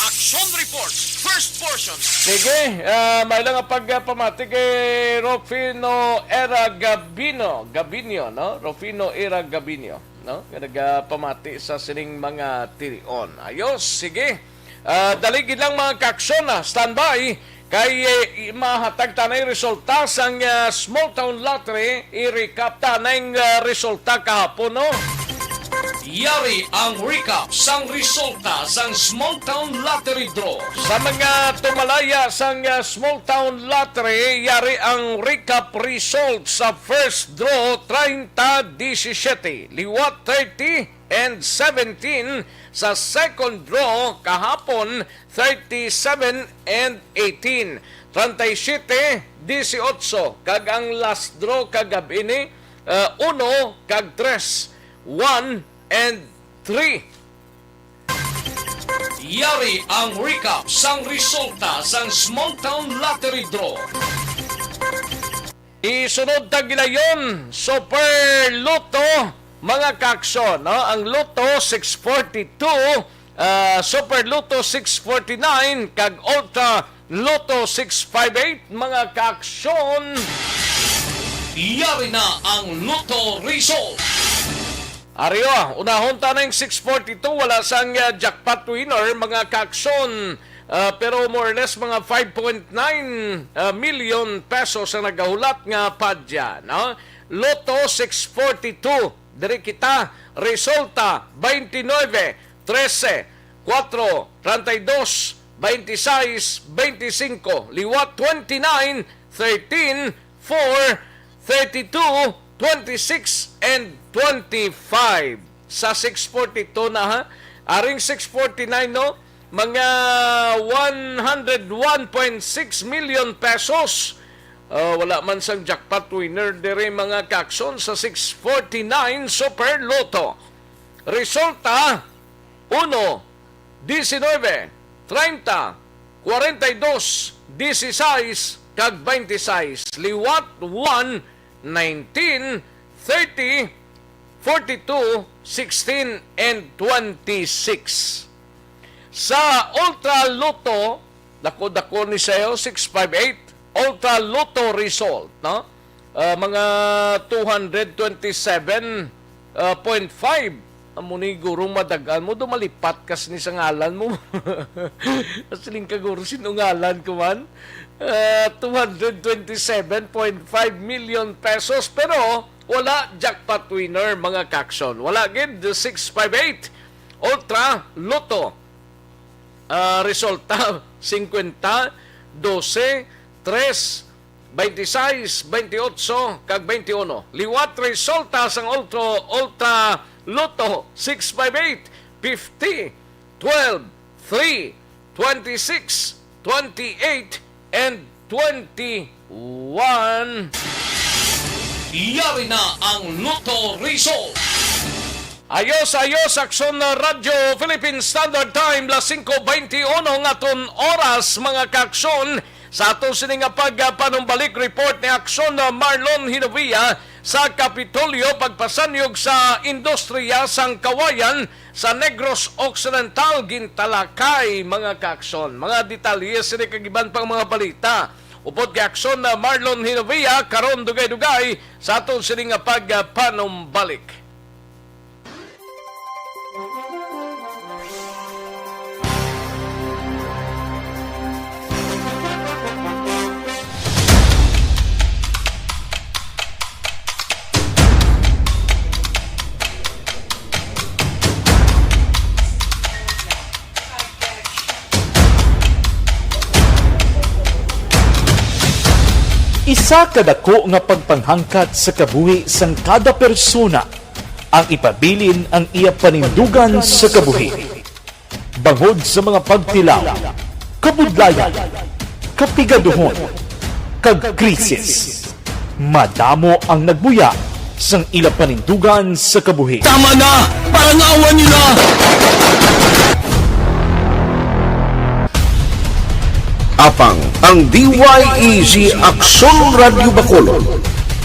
Action Report, first portion. Sige, ah, may lang ang pagpamati kay Rufino Era Gabino, Gabinio, no? Rufino Era Gabinio, no? Nga nagapamati sa sining mga tirion. Ayos, sige. Ah, dali gid lang, mga kaaksyon, ah. Standby. Kay, eh, mahatag tanay resulta sang, ah, Small Town Lottery, i-recap tanay ang, ah, resulta kahapon, no? Yari ang recap sang resulta sang Small Town Lottery Draw. Sa mga tumalaya sang, ah, Small Town Lottery, yari ang recap result sa first draw, treinta disisiete, liwat thirty and seventeen, sa second draw kahapon, thirty-seven and eighteen, treinta y siete, dieciocho, kag ang last draw kagab-i ni, uh, uno kag tres, one and three. Yari ang recap sang resulta sang Small Town Lottery Draw. Isunod ta gilayon, Super Lotto, mga kaaksyon, no? Ang Lotto six forty-two, ah, Super Lotto six forty-nine, kag Ultra Lotto six five eight, mga kaaksyon. Yari na ang Lotto result. Ari, oh, unahon ta na yung six forty-two, wala sang, ah, jackpot winner, mga kaaksyon. Ah, pero more or less mga five point nine, ah, million pesos ang nagahulat nga padya, no? Lotto six forty-two, diri kita, resulta, twenty-nine, trese, kuwatro, treinta y dos, veintiséis, veinticinco, liwat twenty-nine, thirteen, four, thirty-two, twenty-six, and twenty-five. Sa six forty-two na, ha? Aring six forty-nine, no? Mga one hundred one point six million pesos. Ah, wala man sang jackpot winner diri, mga kaaksyon, sa six forty-nine Super Lotto. Resulta, uno, diecinueve, treinta, cuarenta y dos, dieciséis, kag veintiséis. Liwat, one, nineteen, thirty, forty-two, sixteen, and twenty-six. Sa Ultra Lotto, dako-dako ni sayo, six five eight, Ultra Lotto result, no? Ah, mga two hundred twenty-seven, ah, point five. Amo ni guro, madagan mo do malipat kas ni sa ngalan mo. Siling ka, guro, sino ngalan ko man? Ah, two hundred twenty-seven point five million pesos, pero wala jackpot winner, mga kaakson. Wala gid, six five eight Ultra Lotto. Ah, resulta, singkwenta, dose, tres, baintisais, baintiotso, kag baintiuno. Liwat resulta sang Ultra, Ultra Lotto, six five eight, fifty, twelve, three, twenty-six, twenty-eight, and twenty-one. Yari na ang Lotto Result. Ayos, ayos, Aksyon na Radyo Philippine Standard Time, las singko baintiuno nga aton oras, mga kaakson. Sa aton sini nga pagpanumbalik, report ni Aksyon na Marlon Hinovia sa Kapitolyo, pagpasanyog sa industriya sang kawayan sa Negros Occidental, gintalakay, mga kaakson. Mga detalye sini kag iban pang mga balita upod kay Aksyon na Marlon Hinovia karon, dugay-dugay sa aton sini nga pagpanumbalik. Isa ka dako nga pagpanghangkat sa kabuhi sang kada persona ang ipabilin ang iya panindugan sa kabuhi. Bangod sa mga pagtilaw, kabudlayan, kapigaduhon, kag krisis, madamo ang nagbuya sang ila panindugan sa kabuhi. Tama na! Palangawan niyo na! Apang ang D Y E G Aksyon Radyo Bacolod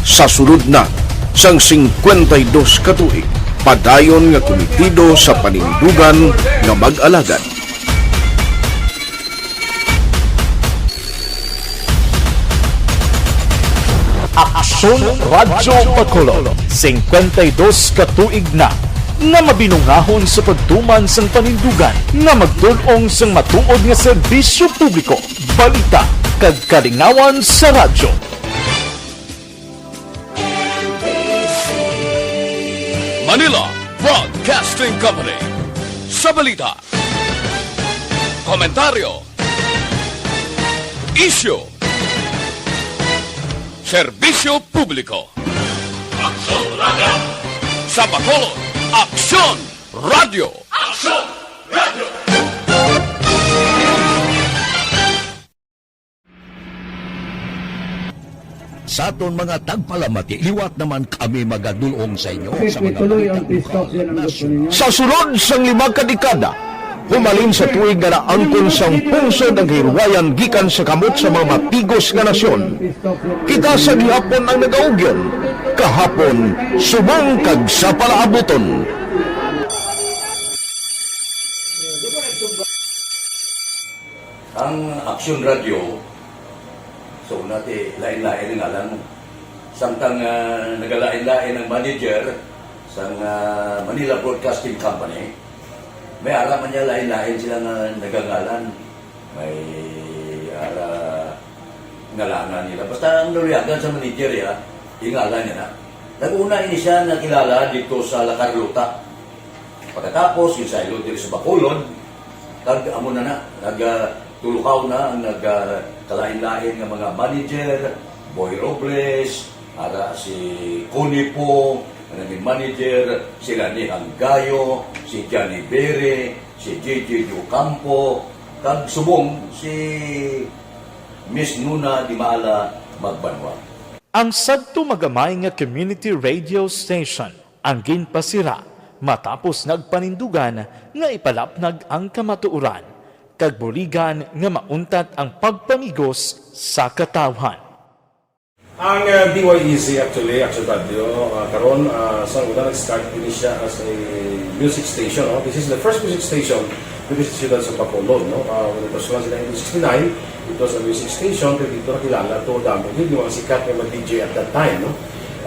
sa sulod na sang singkwenta y dos ka tuig, padayon nga kumitido sa panindugan nga mag-alagad. Aksyon Radyo Bacolod, singkwenta y dos ka tuig na nga mabinungahon sa pagtuman sang panindugan nga magtul-ong sang matuod nga serbisyo publiko, balita, kag kalingawan sa radyo. Manila Broadcasting Company. Sa balita, komentaryo, isyu, serbisyo publiko. Aksyon Radyo. Sa Bacolod, Aksyon Radyo. Aksyon Radyo. Sa aton mga tagpalamati, liwat naman kami magadul-ong sa inyo sa mga balita lokal, nasyonal. Sa sulod sang lima ka dekada, humalin sa tuig nga naangkon sang pungsod ang kahilwayan gikan sa kamot sa mga mapigos nga nasyon, kita sa gihapon ang nagaugyon, kahapon, subong kag sa palaabuton. Ang Aksyon Radyo, sa una ti lain-lain ang ngalan. Samtang, ah, nagalain-lain ang manager sang, ah, Manila Broadcasting Company, may ara man niya lain-lain sila nga nagangalan. May ara ngalangan nila. Basta ang naluyagan sa manager, ya, ingalan niya na. Nag-una ini siya nakilala dito sa La Carlota. Pagkatapos, ginsaylo diri sa Bacolod, kag amo na na, nag, ah, tulukaw na ang nag, ah, kalain-lain nga mga manager, Boy Robles, ara si Connie Po, nga naging manager, si Rani Hanggayo, si Johnny Bere, si J J Ocampo, kag subong si Miss Nuna Di Maala Magbanwa. Ang sadto magamay nga community radio station ang ginpasira matapos nagpanindugan nga ipalapnag ang kamatuoran kag buligan nga mauntat ang pagpamigos sa katawhan. Ang, uh, D Y E Z actually, Action Radio, uh, karon, uh, sa una nag-start ini siya as a music station, no? This is the first music station dito sa siyudad sa Bacolod, no? Uh, when it was launched in nineteen sixty-nine, it was a music station, pero dito nakilala to damo gid yung mga sikat nga mga D J at that time, no?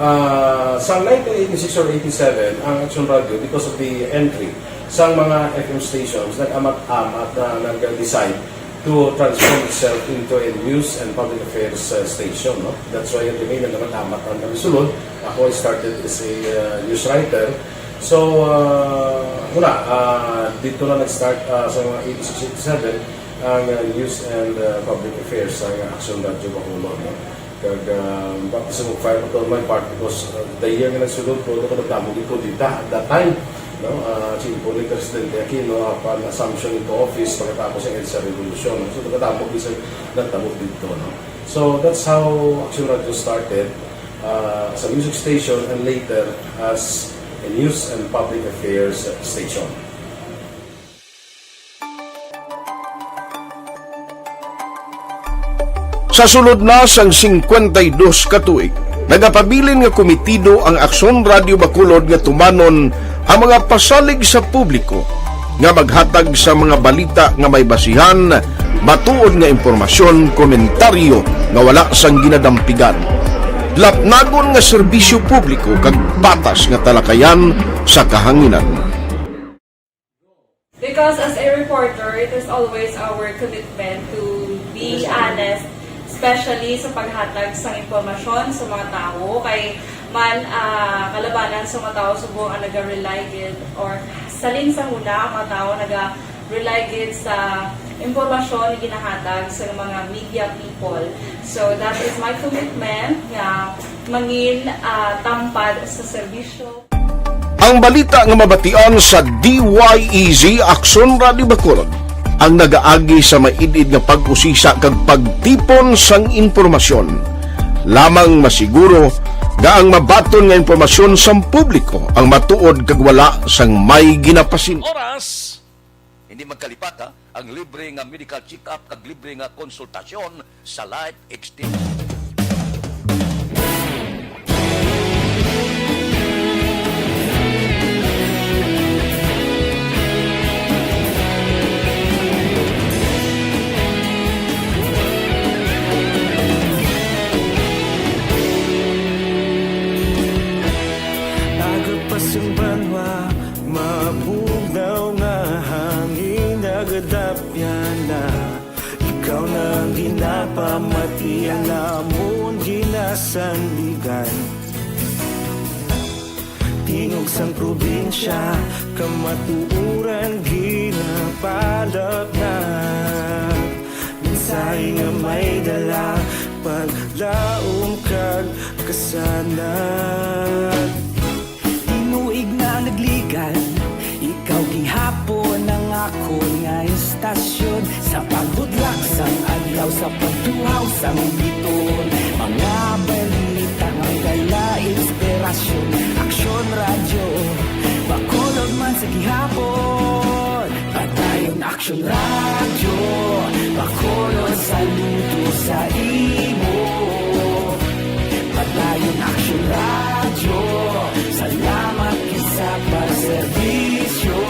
Uh, sa nineteen eighty-six or eighty-seven, ang Action Radio, because of the entry sa mga F M stations, nag-amat-amat na nag-decide to transform itself into a news and public affairs, uh, station, no? That's why yung tingin na naman amat ang kami sulod. Ako, I started as a, uh, news writer. So, uh, wala, uh, dito na nag-start, uh, sa mga eighty-six, eighty-seven, ang, uh, news and, uh, public affairs sa Action Radio Bacolod, no? Kag, ah, baptism of fire pa to on my part because, ah, the year nga nagsulod ko, ako nagdamo gid ko dita at that time, no? Ah, simple ni Presidente Aquino, apan assumption into office pagkatapos sa EDSA Revolution. So, nagdamo gid sa nagtabo dito, no? So, that's how Action Radio started, ah, as a music station and later as a news and public affairs station. Sa sulod na sang singkwenta y dos ka tuig, nagapabilin nga komitido ang Aksyon Radio Bacolod nga tumanon ang mga pasalig sa publiko nga maghatag sa mga balita nga may basihan, matuod nga impormasyon, komentaryo nga wala sang ginadampigan, lapnagon nga serbisyo publiko kag patas nga talakayan sa kahanginan. Because as a reporter, it is always our commitment to be honest, especially sa paghatag sang impormasyon sa mga tawo. Kay man, ah, kalabanan sa mga tawo subong ang naga-rely gid, or salin sa huna ang mga tawo naga-rely gid sa impormasyon nga ginahatag sa mga media people. So that is my commitment nga mangin, ah, tampad sa serbisyo. Ang balita nga mabatian sa D Y E Z Aksyon Radio Bacolod ang nagaagi sa maid-id nga pag-usisa kag pagtipon sang impormasyon. Lamang masiguro nga ang mabaton nga impormasyon sang publiko ang matuod kag wala sang may ginapasin. Oras. Hindi magkalipat, ha, ang libre nga medical check-up kag libre nga konsultasyon sa Life Extension. Agod pa sing banwa, mabugnaw nga hangin, nagadapyan na. Ikaw na ang ginapamati, ang amon ginasandigan. Tingog sang probinsya, kamatuoran ginapalapnag. Mensahe nga may dala, paglaom kag kasanag. Tinuig na nagligan, ikaw gihapon ang akon nga estasyon. Sa pagbudlak sang adlaw, sa pagtuhaw sang biton, mga balita nga dala inspirasyon. Aksyon Radyo Bacolod man sa gihapon. Padayon Aksyon Radyo Bacolod, saludo sa imo. Padayon Aksyon Radyo, salamat gid sa pagserbisyo.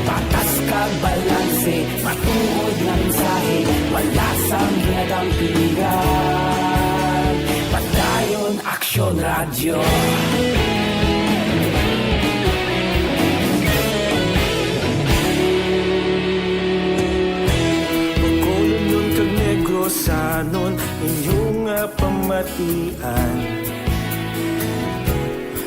Patas kag balanse, matuod nga mensahe, wala sang ginadampigan. Padayon Aksyon Radyo. Bacolod kag Negrosanon, inyo nga pamatian.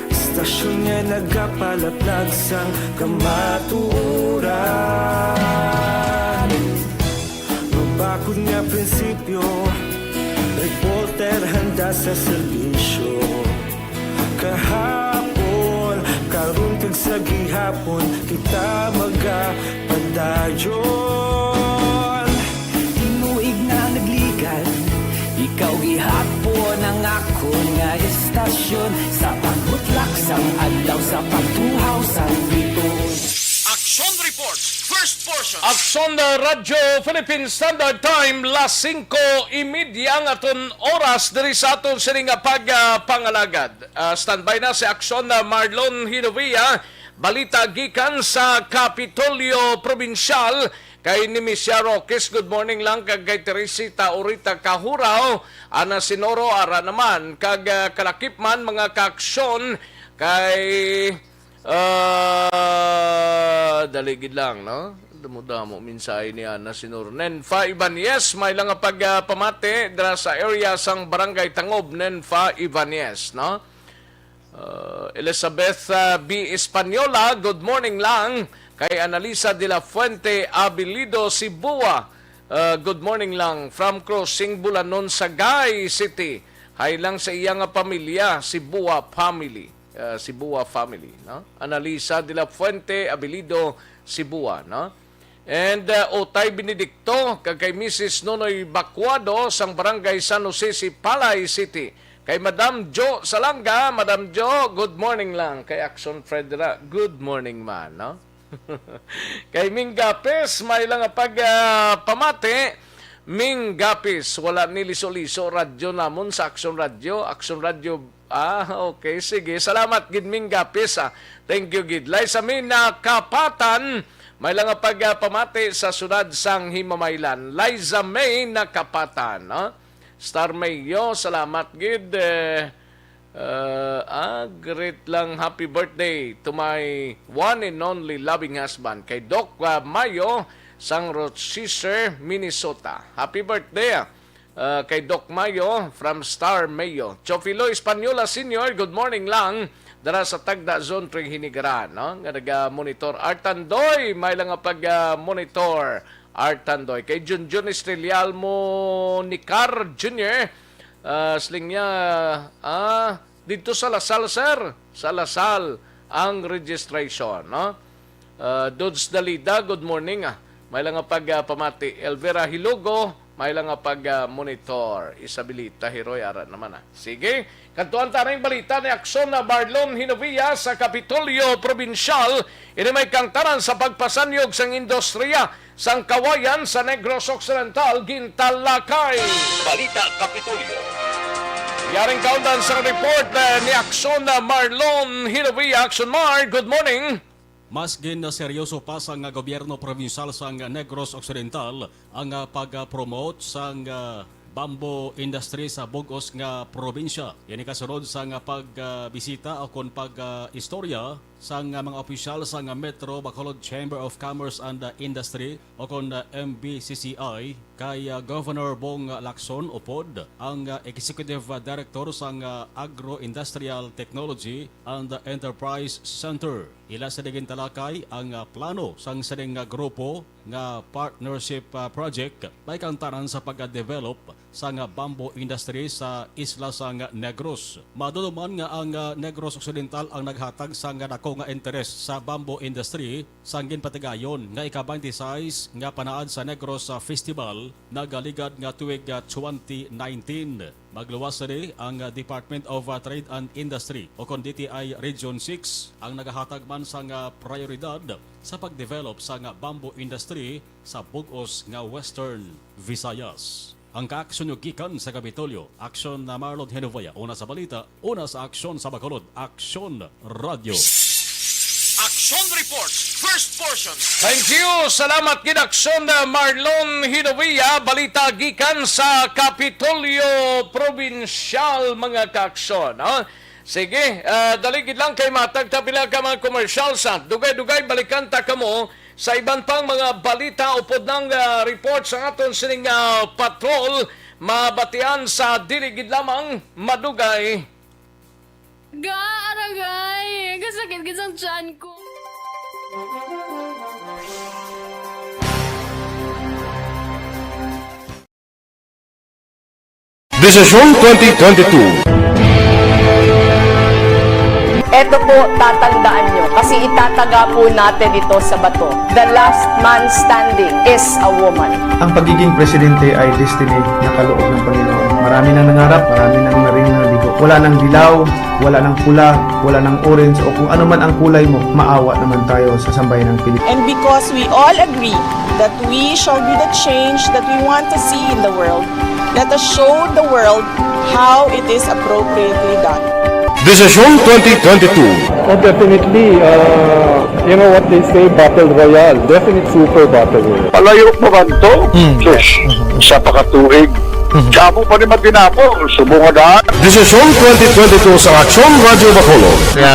Estasyon nga nagapalaplag sang kamatuoran. Mabakod nga prinsipyo, reporter handa sa serbisyo. Kahapon, karon kag sa gihapon, kita magapadayon. Tinuig na nagligan, ikaw gihapon ang akon nga estasyon. Sa pagbutlak sang adlaw, sa pagtuhaw sang biton. Action Reports, first for Aksyon na Radyo Philippine Standard Time, las singko y media ang aton oras diri sa aton sini nga pag, ah, pangalagad. Ah, standby na si Aksyon na Marlon Hinovia. Balita gikan sa Kapitolyo Probinsyal kay Nimisia Roques. Good morning lang kag kay Teresita Orita Kahuraw. Ana Sinoro ara naman kag, ah, kalakip man mga kaaksyon kay Ah, dali gid lang, no? Damo-damo mensahe ni Ana Sinor. Nenfa Ibanez, may lang nga pag, ah, pamati dira sa area sang Barangay Tangob, Nenfa Ibanez, no? Ah, Elizabeth, ah, B. Española, good morning lang. Kay Analisa de la Fuente Abilido, Sibua, ah, good morning lang. From Crossing Bulanon, Sagay City. Hay lang sa iya nga pamilya, Sibua family. Ah, Sibua family, no? Analisa de la Fuente Abilido, Sibua, no? And, ah, Utay Benedicto, kag kay Missus Nonoy Bacuado sang Barangay San Jose, Sipalay City. Kay Madam Jo Salanga, Madam Jo, good morning lang. Kay Action Fredera, good morning man, no? Kay Ming Gapis, may lang nga pag, ah, pamati. Ming Gapis, wala ni liso-liso radyo namon sa Action Radio. Action Radio, ah, okay, sige. Salamat gid, Ming Gapis, ah. Thank you gid. Liza May Nakapatan, may lang nga pag, ah, pamati sa siyudad sang Himamaylan. Liza May Nakapatan, no? Star Mayo, salamat gid, eh, Uh, ah, great lang, happy birthday to my one and only loving husband, kay Doc, uh, Mayo, sang Rochester, Minnesota. Happy birthday, ah, uh, kay Doc Mayo from Star Mayo. Chofilo Española Senior, good morning lang. Dara sa Tagda Zone three Hinigaran, no? Nga naga-monitor. Artandoy, may lang nga pag-monitor. Artandoy. Kay Junjun Estrellalmo Nicar Junior, ah, siling niya, ah, dito sa Lasal, sir. Sa Lasal ang registration, no? Ah, Dodge Dalida, good morning, ah. May lang nga pag, ah, pamati. Elvira Hilugo, may lang nga pag, ah, monitor. Isabilita Hiroy, ara naman, ah. Sige, kantuan ta ning balita ni Aksyon na Marlon Hinovia sa Kapitolyo Probinsyal. Ini may kangtanan sa pagpasanyog sang industriya sang kawayan sa Negros Occidental, gintalakay. Balita Kapitolyo. Yaring kaundan sang report, eh, ni Aksyon na Marlon Hinovia. Aksyon Mar, good morning. Mas gin seryoso pa sang gobyerno provincial sang Negros Occidental ang, ah, pag-promote sang, ah, bamboo industry sa bug-os nga probinsya. Ini kasunod sang, ah, pag, ah, bisita o kon pag, ah, istorya sang, ah, mga opisyal sang Metro Bacolod Chamber of Commerce and, ah, Industry o kon, ah, M B C C I kay, ah, Governor Bong Lacson Upod, ang, ah, Executive, ah, Director sang, ah, Agro-Industrial Technology and Enterprise Center. Ila sini gintalakay ang, ah, plano sang sining, ah, grupo nga partnership, ah, project may kangtanan sa pagka-develop sang, ah, bamboo industry sa isla sang Negros. Madumduman nga ang, ah, Negros Occidental ang naghatag sang, ah, dako nga interes sa bamboo industry sang ginpatigayon nga ika-twenty-six nga Panaad sa Negros, ah, Festival nagaligad nga tuig, ah, twenty nineteen. Magluwas sini ang, ah, Department of, ah, Trade and Industry o kon D T I Region six ang nagahatag man sang, ah, prioridad sa pagdevelop sang, ah, bamboo industry sa bug-os nga Western Visayas. Ang kaaksyon nyo gikan sa Kapitolyo, Aksyon na Marlon Hinovia. Una sa balita, una sa aksyon sa Bacolod, Aksyon Radyo. Action Report, first portion. Thank you. Salamat gid, Aksyon na Marlon Hinovia. Balita gikan sa Kapitolyo Probinsyal, mga kaaksyon, ha? Sige, ah, dali gid lang kay matag ta pila ka mga commercial sa dugay-dugay. Balikan ta kamo sa iban pang mga balita upod nang, ah, report sa aton sining, ah, patrol. Mabatian sa dili gid lamang madugay. Ga, aragay! Kasakit gid sang tiyan ko. Desisyon twenty twenty-two. Eto po, tatandaan nyo, kasi itataga po natin ito sa bato. The last man standing is a woman. Ang pagiging presidente ay destiny na kaloob ng Panginoon. Marami nang nangarap, marami nang naring nabigo. Wala nang dilaw, wala nang pula, wala nang orange, o kung ano man ang kulay mo, maawa naman tayo sa sambayan ng Pilipinas. And because we all agree that we shall be the change that we want to see in the world, let us show the world how it is appropriately done. Desisyon twenty twenty-two. Oh, definitely. Uh, you know what they say, battle royale. Definitely super battle royale. Palayo pa man to? Mm. Sus, sa pakatuig. Mhm. Damo pa ni matinapo, subong nga daan. Desisyon twenty twenty-two sa Aksyon Radyo Bacolod. Nga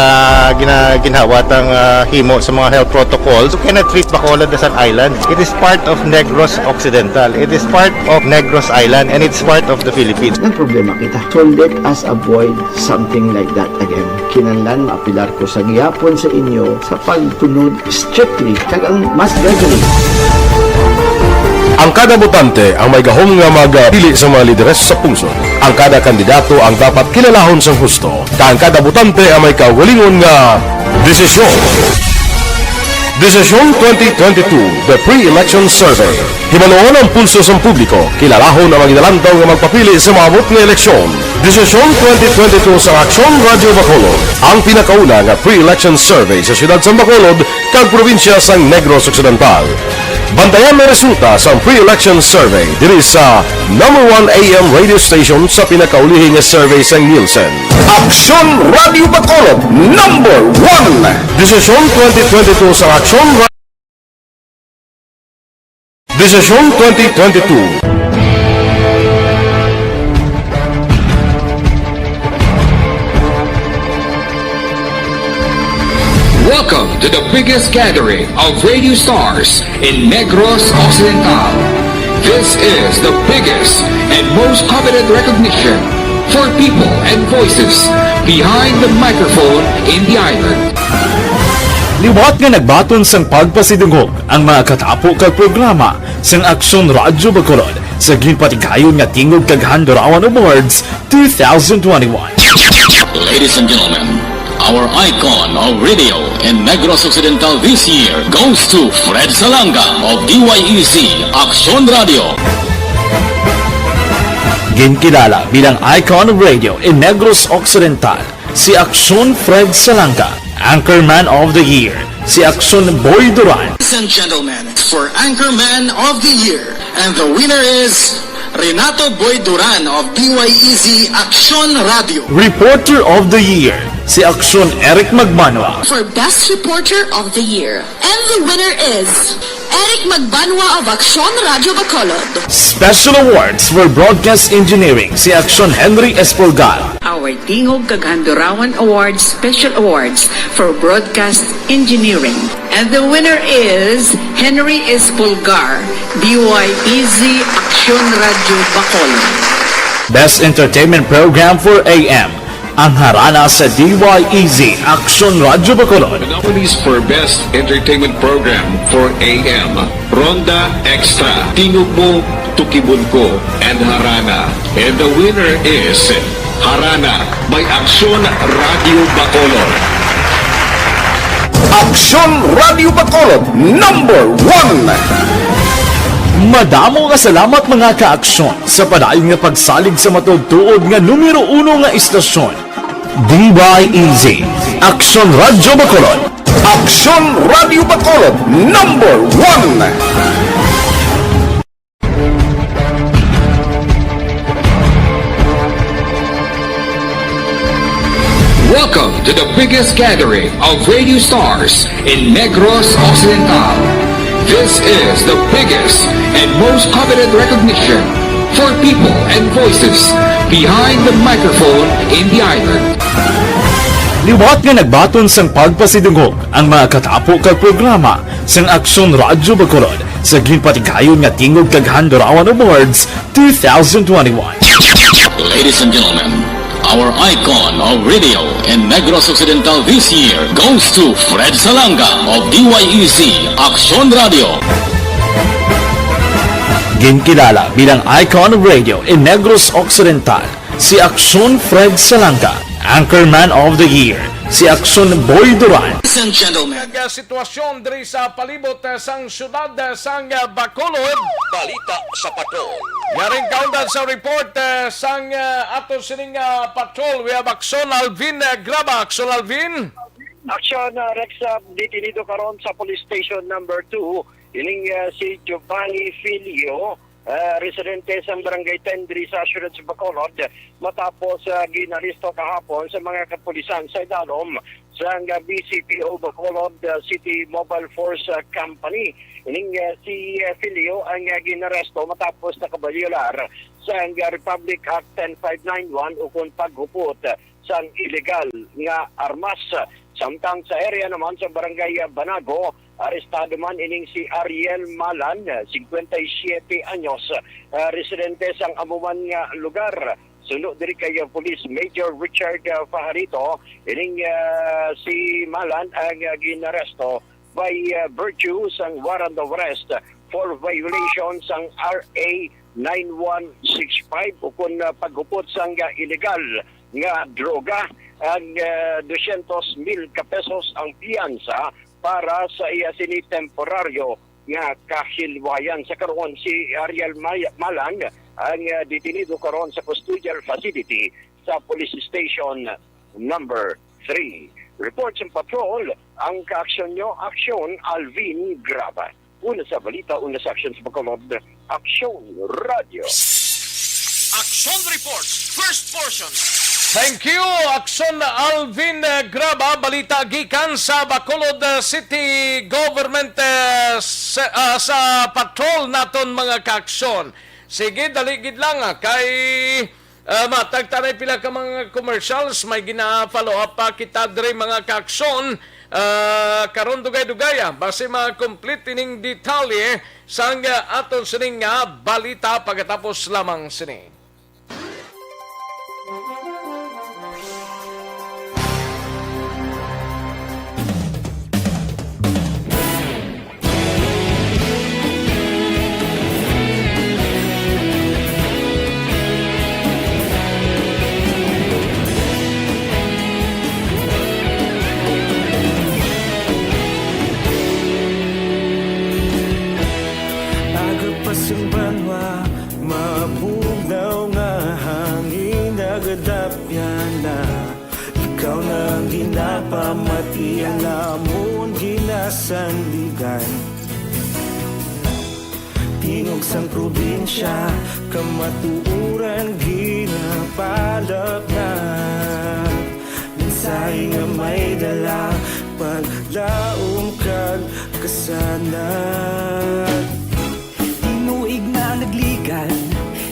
gina-, ginhawa tang, ah, himo sa mga health protocols. You cannot treat Bacolod as an island. It is part of Negros Occidental. It is part of Negros Island, and it's part of the Philippines. Ang problema kita, so let us avoid something like that again. Kinahanglan maapilar ko sa gihapon sa inyo sa pagtunod strictly kag ang mas gradually. Ang kada botante ang may gahom nga magpili sa mga lideres sa pungsod. Ang kada kandidato ang dapat kilalahon sang husto, kag ang kada botante ang may kaugalingon nga desisyon. Desisyon twenty twenty-two, the pre-election survey. Himanuon ang pulso sang publiko, kilalahon ang mga ginalantaw nga magpapili sa maabot nga eleksyon. Desisyon twenty twenty-two sa Aksyon Radyo Bacolod, ang pinakauna nga pre-election survey sa siyudad sang Bacolod kag probinsya sang Negros Occidental. Bantayan ang resulta sang pre-election survey diri sa number one A M radio station sa pinakaulihi nga survey sang Nielsen. Aksyon Radyo Bacolod, number one. Desisyon twenty twenty-two sa Aksyon Ra-, Desisyon twenty twenty-two. Welcome to the biggest gathering of radio stars in Negros Occidental. This is the biggest and most coveted recognition for people and voices behind the microphone in the island. Liwat nga nagbaton sang pagpasidungog ang mga katapo kag programa sang Aksyon Radyo Bacolod sa ginpatigayon nga Tingog kag Handurawan Awards two thousand twenty-one. Ladies and gentlemen, our icon of radio in Negros Occidental this year goes to Fred Salanga of D Y E Z Aksyon Radio. Ginkilala bilang icon of radio in Negros Occidental si Aksyon Fred Salanga, Anchorman of the Year si Aksyon Boy Duran. Ladies and gentlemen, for Anchorman of the Year, and the winner is Renato Boy Duran of D Y E Z Aksyon Radio. Reporter of the Year si Aksyon Eric Magbanwa. For Best Reporter of the Year, and the winner is Eric Magbanwa of Aksyon Radio Bacolod. Special Awards for Broadcast Engineering si Aksyon Henry Espolgar. Our Tingog kag Handurawan Awards Special Awards for Broadcast Engineering. And the winner is Henry Espolgar, D Y E Z Aksyon Radio Bacolod. Best Entertainment Program for A M, ang Harana sa D Y E Z Aksyon Radio Bacolod. The nominees for Best Entertainment Program for A M, Ronda Extra, Tingog Mo, Tukibon Ko, and Harana. And the winner is Harana by Aksyon Radio Bacolod. Aksyon Radio Bacolod, number one. Madamo nga salamat, mga ka-Aksyon, sa padayon nga pagsalig sa matuod-tuod nga numero uno nga istasyon, D Y E Z, Aksyon Radio Bacolod. Aksyon Radio Bacolod, number one. Welcome to the biggest gathering of radio stars in Negros Occidental. This is the biggest and most coveted recognition for people and voices behind the microphone in the island. Liwat nga nagbaton sang pagpasidungog ang mga katapo kag programa sang Aksyon Radyo Bacolod sa ginpatigayon nga Tingog kag Handurawan Awards two thousand twenty-one. Ladies and gentlemen, our icon of radio in Negros Occidental this year goes to Fred Salanga of D Y E Z Aksyon Radio. Ginkilala bilang icon of radio in Negros Occidental si Aksyon Fred Salanga, Anchorman of the Year Si Aksyon Boy Duran. Ladies and gentlemen. Ang, ah, sitwasyon diri sa palibot, ah, sang siyudad, ah, sang, ah, Bacolod. Balita sa Patrol. Yaring kaundan sa report, ah, sang, ah, ato sining, ah, patrol. We have Aksyon Alvin, ah, Graba. Aksyon Alvin. Aksyon, ah, Rex, ah, detenido karon sa Police Station Number two ining, ah, si Giovanni Filio, ah, residente sa Barangay ten diri sa siyudad sa Bacolod, matapos, ah, ginaresto kahapon sa mga kapulisan sa idalom sang, ah, B C P O Bacolod, ah, City Mobile Force, ah, Company. Ining, ah, si, ah, Filio ang, ah, ginaresto matapos nakabayolar sang, ah, Republic Act ten five nine one ukon paghupot sang iligal nga armas. Samtang sa area naman sa Barangay Banago, arestado man ining si Ariel Malan, singkwenta y siyete anyos, ah, residente sang amo man nga lugar. Suno diri kay, ah, Police Major Richard, ah, Fajarito, ining, ah, si Malan ang, ah, ginaresto by, ah, virtue sang warrant of arrest for violation sang R A nine one six five ukon, ah, paghupot sang, ah, iligal nga droga. Ang, ah, dosyentos mil ka pesos ang piyansa para sa iya sini temporaryo nga kahilwayan. Sa karon, si Ariel May- Malan ang, ah, detenido karon sa custodial facility sa Police Station Number three. Report sa patrol, ang kaaksyon nyo, Aksyon Alvin Graba. Una sa balita, una sa aksyon sa Bacolod, Aksyon Radyo. Action Report, first portion. Thank you, Aksyon Alvin, eh, Graba. Balita gikan sa Bacolod, eh, City Government, eh, sa, ah, sa patrol naton, mga kaaksyon. Sige, dali gid lang, ah, kay, ah, matag tanay pila ka mga commercials, may gina-follow up pa kita diri, mga kaaksyon. Ah, karon dugay-dugay, ah, basi ma-complete ining detalye sang, ah, aton sining nga balita pagkatapos lamang sini. Aga pa sang banwa, mabugnaw nga hangin nagadapyan na. Ikaw na ang ginapamati, ang amon ginasandigan. Tingog sang probinsya, kamatuoran ginapalapnag. Mensahe nga may dala, paglaom kag kasanag. Tinuig na nagligan,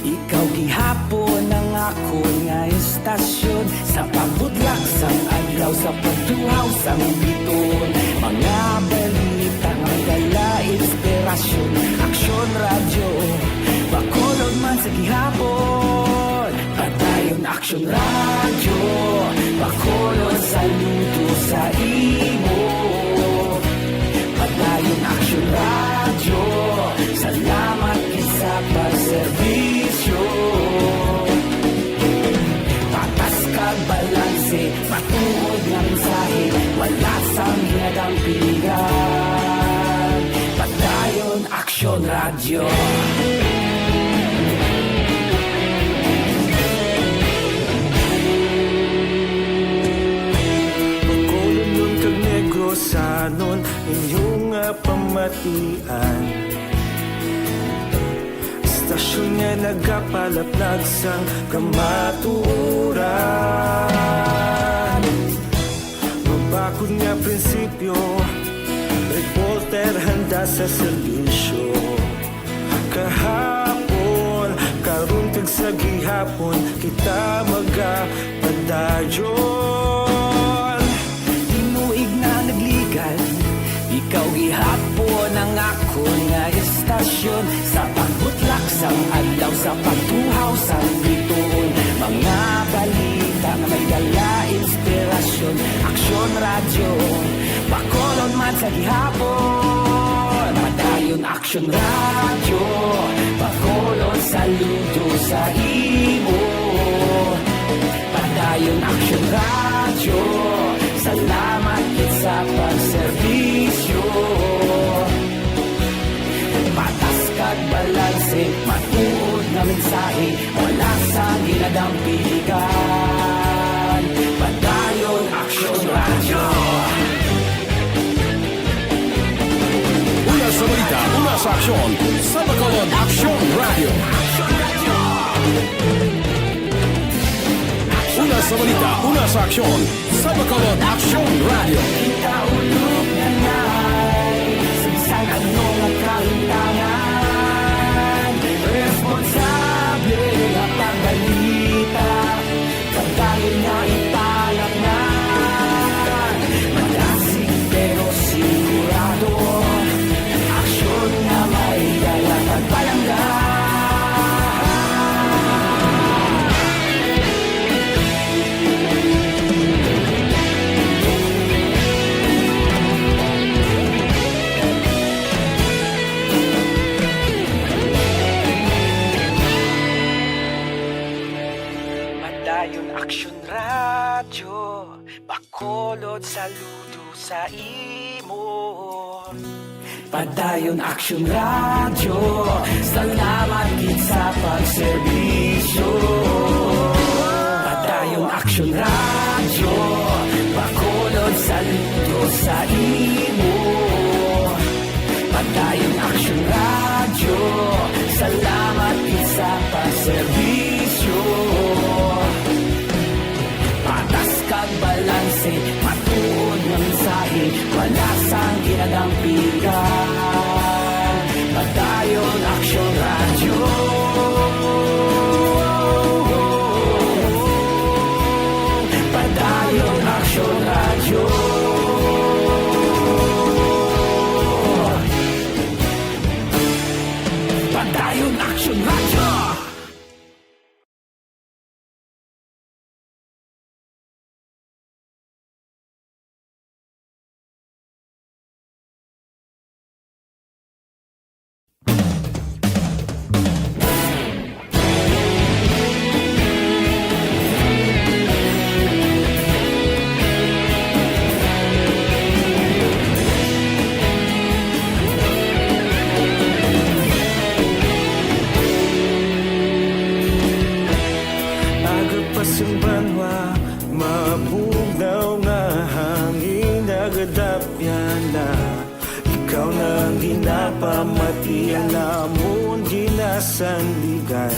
ikaw gihapon ang akon nga estasyon. Sa pagbutlak sang adlaw, sa pagtuhaw sang biton, mga balita nga may dala inspirasyon. Aksyon Radyo, Bacolod man sa gihapon. Padayon Aksyon Radyo, Bacolod, saludo sa imo. Padayon Aksyon Radyo, salamat gid sa pagserbisyo. Patas kag balanse, matuod nga mensahe, wala sang ginadampingan. Padayon Aksyon Radyo. Bacolodnon kag Negrosanon, inyo nga pamatian. Estasyon nga nagapalaplag sang kamatuoran. Mabakod nga prinsipyo, reporter handa sa serbisyo. Kahapon, karon kag sa gihapon, kita magapadayon. Tinuig na nagligan, ikaw gihapon ang akon nga estasyon. Sa pagbutlak sang adlaw, sa pagtuhaw sang bituon, mga balita nga may dala inspirasyon. Aksyon Radyo, Bacolod man sa gihapon. Padayon Aksyon Radyo, Bacolod, saludo sa imo. Padayon Aksyon Radyo, sa mensahe, wala sang ginadampigan. Padayon Aksyon Radyo. Una sa balita, una sa aksyon, sa Bacolod Aksyon Radyo. Una sa balita, una sa aksyon, sa Bacolod Aksyon Radyo. Kita ulog na nai, sa bisan ano nga kahintangan, responsable nga pagbalita, pagdayon nga ipalatnan. Madasig pero sigurado, aksyon nga may dala kag palangga. Padayon Aksyon Radyo, Bacolod, saludo sa imo. Padayon Aksyon Radyo, salamat gid sa pagserbisyo. Padayon Aksyon Radyo, Bacolod, saludo sa imo. Padayon Aksyon Radyo, salamat gid sa pagserbisyo. Patas kag balanse, matuod nga mensahe, wala sang ginadampigan. Padayon Aksyon Radyo. Padayon Aksyon Radyo. Padayon Aksyon Radyo. Aga pa sang banwa, mabugnaw nga hangin nagadapyan na. Ikaw na ang ginapamati, ang amon ginasandigan.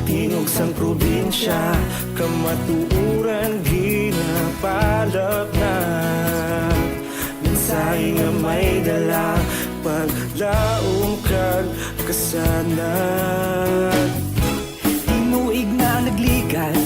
Tingog sang probinsya, kamatuoran ginapalapnag. Mensahe nga may dala, paglaom kag kasanag. Tinuig na nagligad,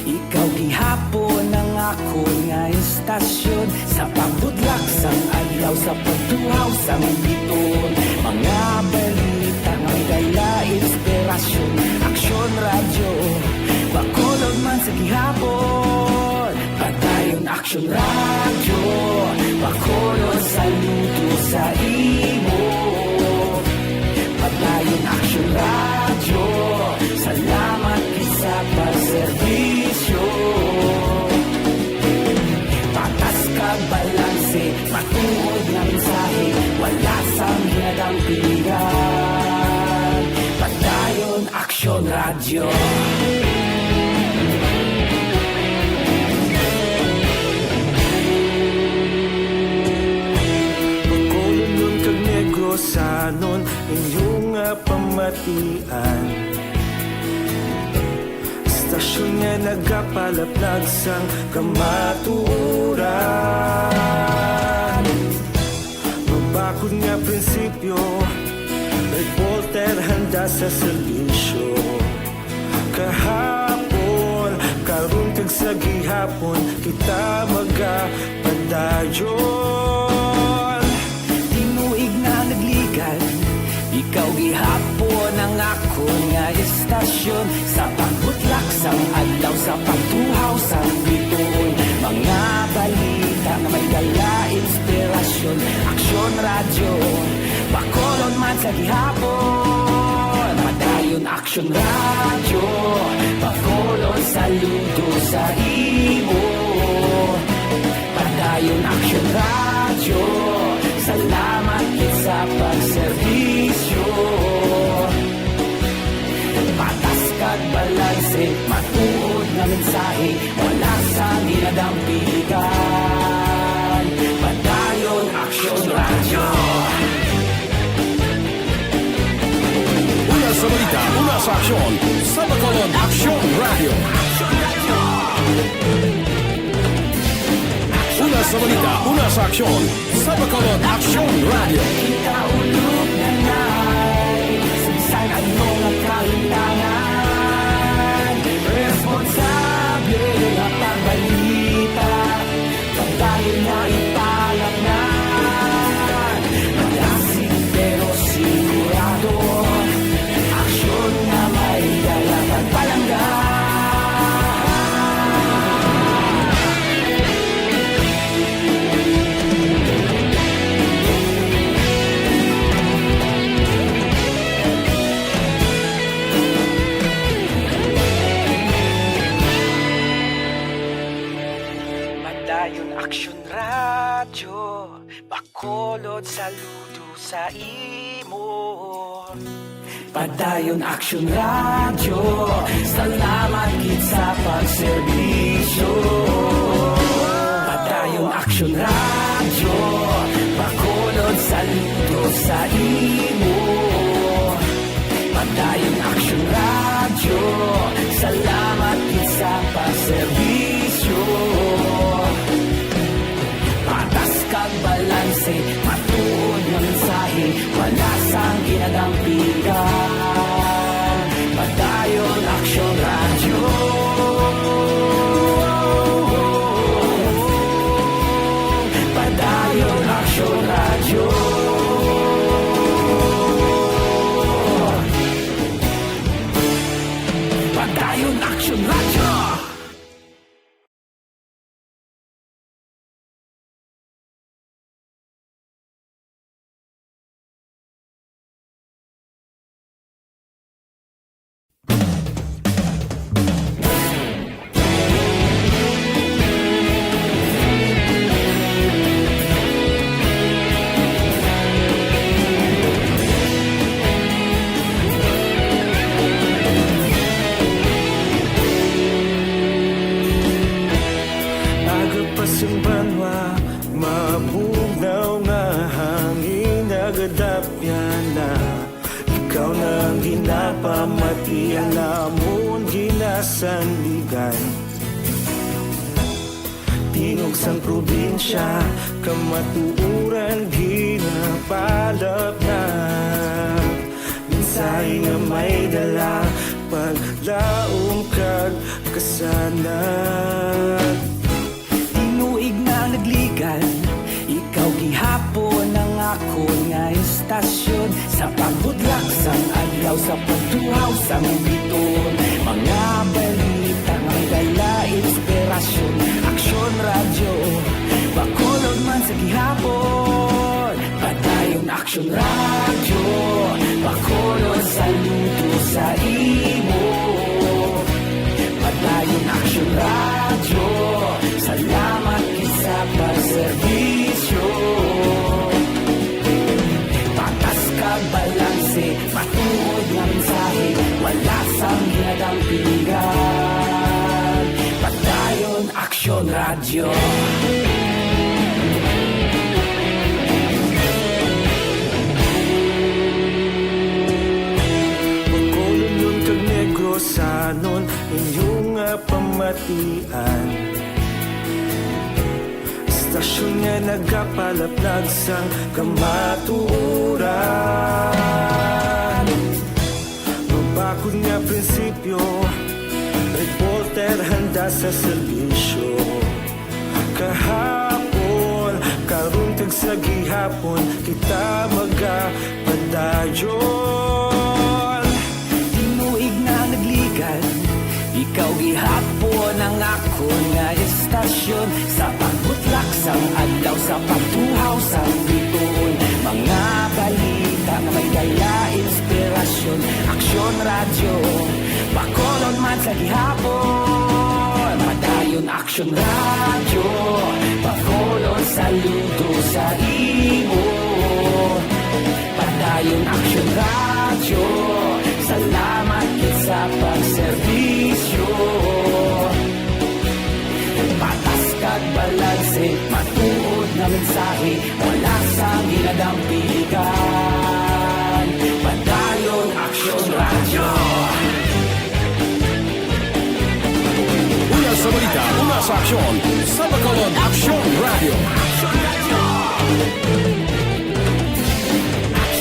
ikaw gihapon ang akon nga istasyon. Sa pagbutlak sang adlaw, sa pagtuhaw sang bituon, mga balita nga may dala inspirasyon. Aksyon Radyo, Bacolod man sa gihapon. Padayon Aksyon Radyo, Bacolod, saludo sa imo. Padayon Aksyon Radyo, salamat gid sa pagserbisyo. Patas kag balanse, matuod nga mensahe, wala sang ginadampigan. Padayon Aksyon Radyo. Bacolodnon kag Negrosanon, inyo nga pamatian. Istasyon nga nagapalaplag sang kamatuoran. Mabakod nga prinsipyo, reporter handa sa serbisyo. Kahapon, karon kag sa gihapon, kita magapadayon. Tinuig na nagligad, ikaw gihapon ang akon nga istasyon. Sa pagbutlak sang adlaw, sa pagtuhaw sang bituon, mga balita nga may dala inspirasyon. Aksyon Radyo, Bacolod man sa gihapon. Padayon Aksyon Radyo, Bacolod, saludo sa imo. Padayon Aksyon Radyo, salamat gid sa pagserbisyo. Wala sang ginadampigan. Padayon Aksyon Radyo. Una sa balita, una sa aksyon, sa Bacolod Aksyon Radyo. Una sa balita, una sa aksyon, sa Bacolod Aksyon Radyo. Ikaulog na na'y sa bisan ano nga kahitangan. Responsable nga pagbalita, pagdayon na ipalatnan. Malasig pero sigurado, aksyon nga may dala kag palangga. Padayon Aksyon Radyo, Bacolod, saludo sa imo. Padayon Aksyon Radyo, salamat gid sa pagserbisyo. Padayon Aksyon Radyo, Bacolod, saludo sa imo. Padayon Aksyon Radyo, salamat gid sa pagserbisyo. Patas kag balanse, matuod nga mensahe, wala sang ginadampigan. Padayon Aksyon Radyo. Padayon Aksyon Radyo. Padayon Aksyon Radyo. Aga pa sing banwa, mabugnaw nga hangin, nagadapyan na. Ikaw na ang ginapamatian, amon ginasandigan. Tingog sang probinsya, kamatuoran ginapalapnag. Mensahe nga may dala, paglaom kag kasanag. Tinuig na nagligan, ikaw gihapon ang akon nga istasyon. Sa pagbutlak sang adlaw, sa pagtuhaw sang biton, mga balita nga may dala inspirasyon. Aksyon Radyo, Bacolod man sa gihapon. Padayon Aksyon Radyo, Bacolod, saludo sa imo. Padayon Aksyon Radyo, salamat gid sa pagserbisyo. Patas kag balanse, matuod nga mensahe, wala sang ginadampigan. Padayon Aksyon Radyo. Bacolodnon kag Negrosanon, inyo nga pamatian. Istasyon nga nagapalaplag sang kamatuoran. Mabakod nga prinsipyo, reporter handa sa serbisyo. Kahapon, karon, kag sa gihapon, kita magapadayon. Tinuig na nagligan, ikaw gihapon ang akon nga istasyon. Sa pagbutlak sang adlaw, sa pagtuhaw sang biton, mga balita nga may dala inspirasyon. Aksyon Radyo, Bacolod man sa gihapon. Padayon Aksyon Radyo, Bacolod, saludo sa imo. Padayon Aksyon Radyo, salamat gid sa pagserbisyo. mensahe, wala sang ginadampigan. Padayon Aksyon Radyo. Una sa balita, una sa aksyon, sa Bacolod Aksyon Radyo.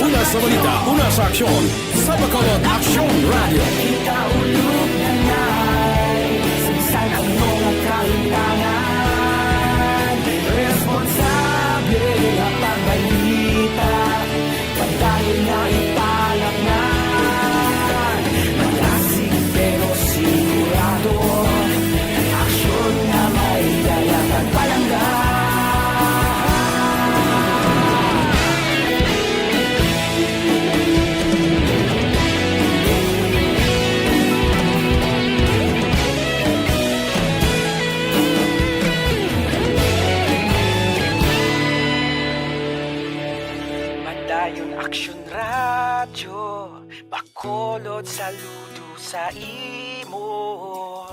Una sa balita, una sa aksyon, sa Bacolod Aksyon Radyo. Ikaulo na na'y sa bisan ano nga kahimtangan, responsable nga pagbalita, padayon nga ipalaknan. Malasig pero sigurado, aksyon nga may dala kag palangga. Padayon Aksyon Radyo, Bacolod, saludo sa imo.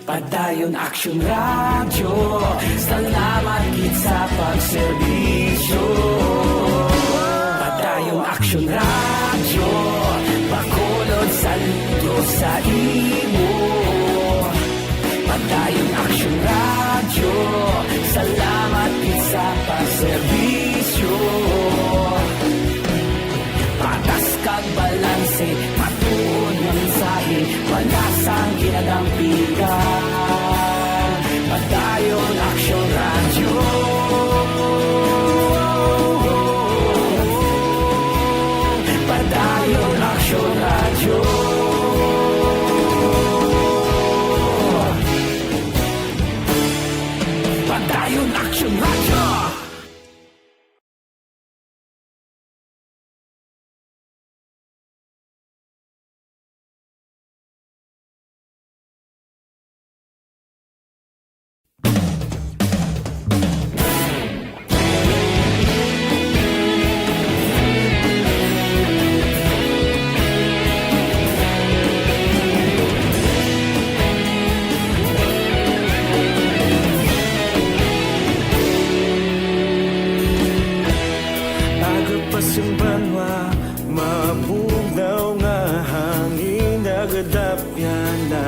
Padayon Aksyon Radyo, salamat gid sa pagserbisyo. Padayon Aksyon Radyo, Bacolod, saludo sa imo. Padayon Aksyon Radyo, salamat gid sa pagserbisyo. Patas kag balanse, matuod nga mensahe, wala sang ginadampigan. Padayon Aksyon Radyo. Padayon Aksyon Radyo. Padayon Aksyon Radyo. Aga pa sing banwa, mabugnaw nga hangin nagadapyan na.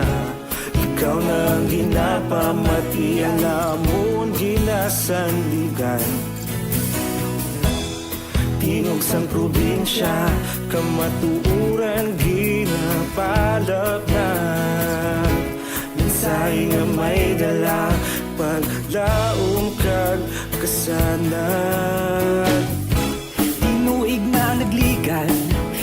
Ikaw na ang ginapamati, ang amon ginasandigan. Tingog sang probinsya, kamatuoran ginapalapnat. Mensahe nga may dala, paglaom kag kasanag. Tinuig na nagligan,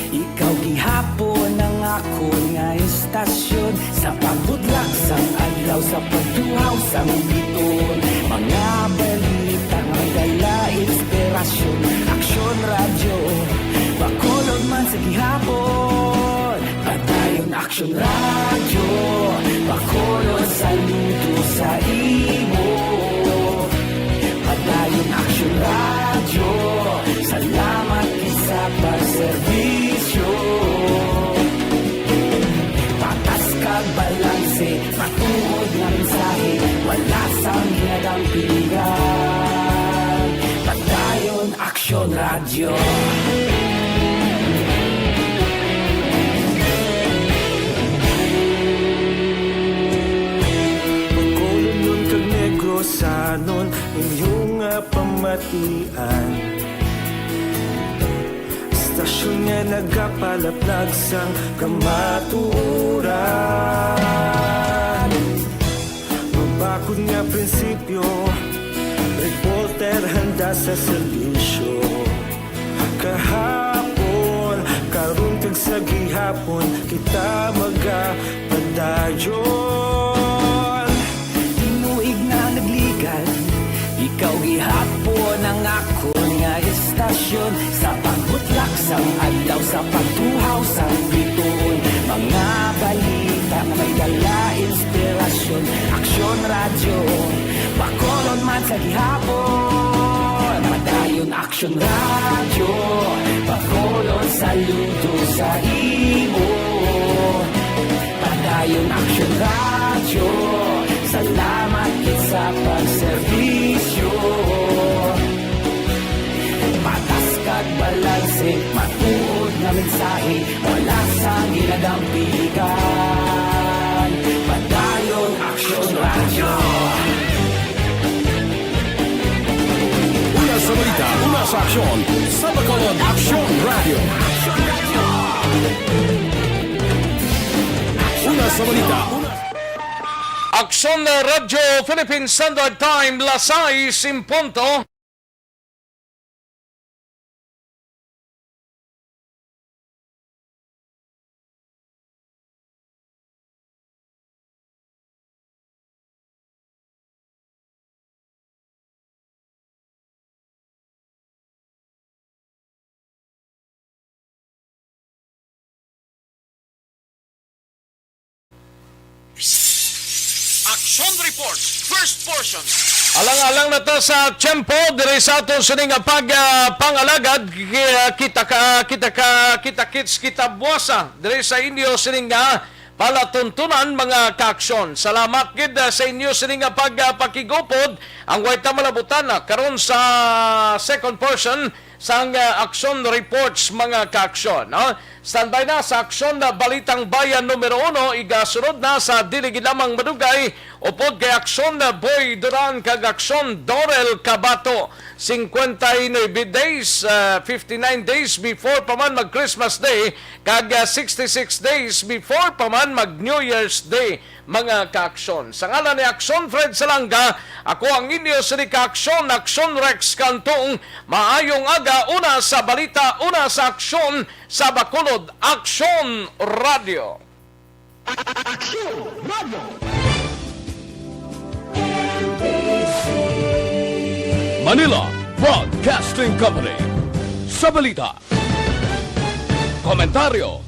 ikaw gihapon ang akon nga istasyon. Sa pagbutlak sang adlaw, sa pagtuhaw sang bituon, mga balita may dala inspirasyon. Aksyon Radyo, Bacolod man sa gihapon. Padayon Aksyon Radyo, Bacolod, saludo sa imo. Padayon Aksyon Radyo, salamat gid sa pagserbisyo. Patas kag balanse, matuod nga mensahe, wala sang ginadampigan. Padayon Aksyon Radyo. Bacolodnon kag Negrosanon, inyo nga pamatian. Istasyon nga nagapalaplag sang kamatuoran. Mabakod nga prinsipyo, reporter handa sa serbisyo. Kahapon, karon kag sa gihapon, kita magapadayon. Tinuig na nagligan, ikaw gihapon ang akon nga istasyon. Sa pagbutlak sang adlaw, sa pagtuhaw sang bituon, mga balita nga may dala inspirasyon. Aksyon Radyo, Bacolod man sa gihapon. Padayon Aksyon Radyo, Bacolod, saludo sa imo. Padayon Aksyon Radyo, salamat gid sa pagserbisyo. Mensahe mula sa ginadampigan. Padayon, Aksyon Radyo. Una sa balita, una sa aksyon, sa Bacolod, Aksyon Radyo. Una sa balita, una. Aksyon Radyo Philippine Standard Time, las sais en punto. Action Report, first portion. Alang-alang na ta sa tiyempo diri sa aton sini nga pag, ah, pangalagad. Ki-, kita ka, kita ka, kita kits, kita buwasa diri sa inyo sini nga palatuntunan, mga kaaksyon. Salamat gid, ah, sa inyo sini nga pag, ah, pakigupod. Ang way ta malabutan na karon sa second portion sang, ah, action reports, mga kaaksyon, no? Standby na sa aksyon na Balitang Bayan numero uno, igasunod na sa dili gid lamang madugay, upod kay aksyon na Boy Duran kag aksyon Dorel Cabato. Cincuenta y nueve days, ah, fifty-nine days before pa man mag Christmas Day, kag, ah, sixty-six days before pa man mag New Year's Day, mga kaaksyon. Sa ngalan ni Aksyon Fred Salanga, ako ang inyo sini kaaksyon, Aksyon Rex Cantong. Maayong aga, una sa balita, una sa aksyon, sa Bacolod, Aksyon Radyo. Aksyon Radyo. Manila Broadcasting Company. Sa balita, komentaryo,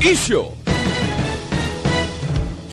isyu,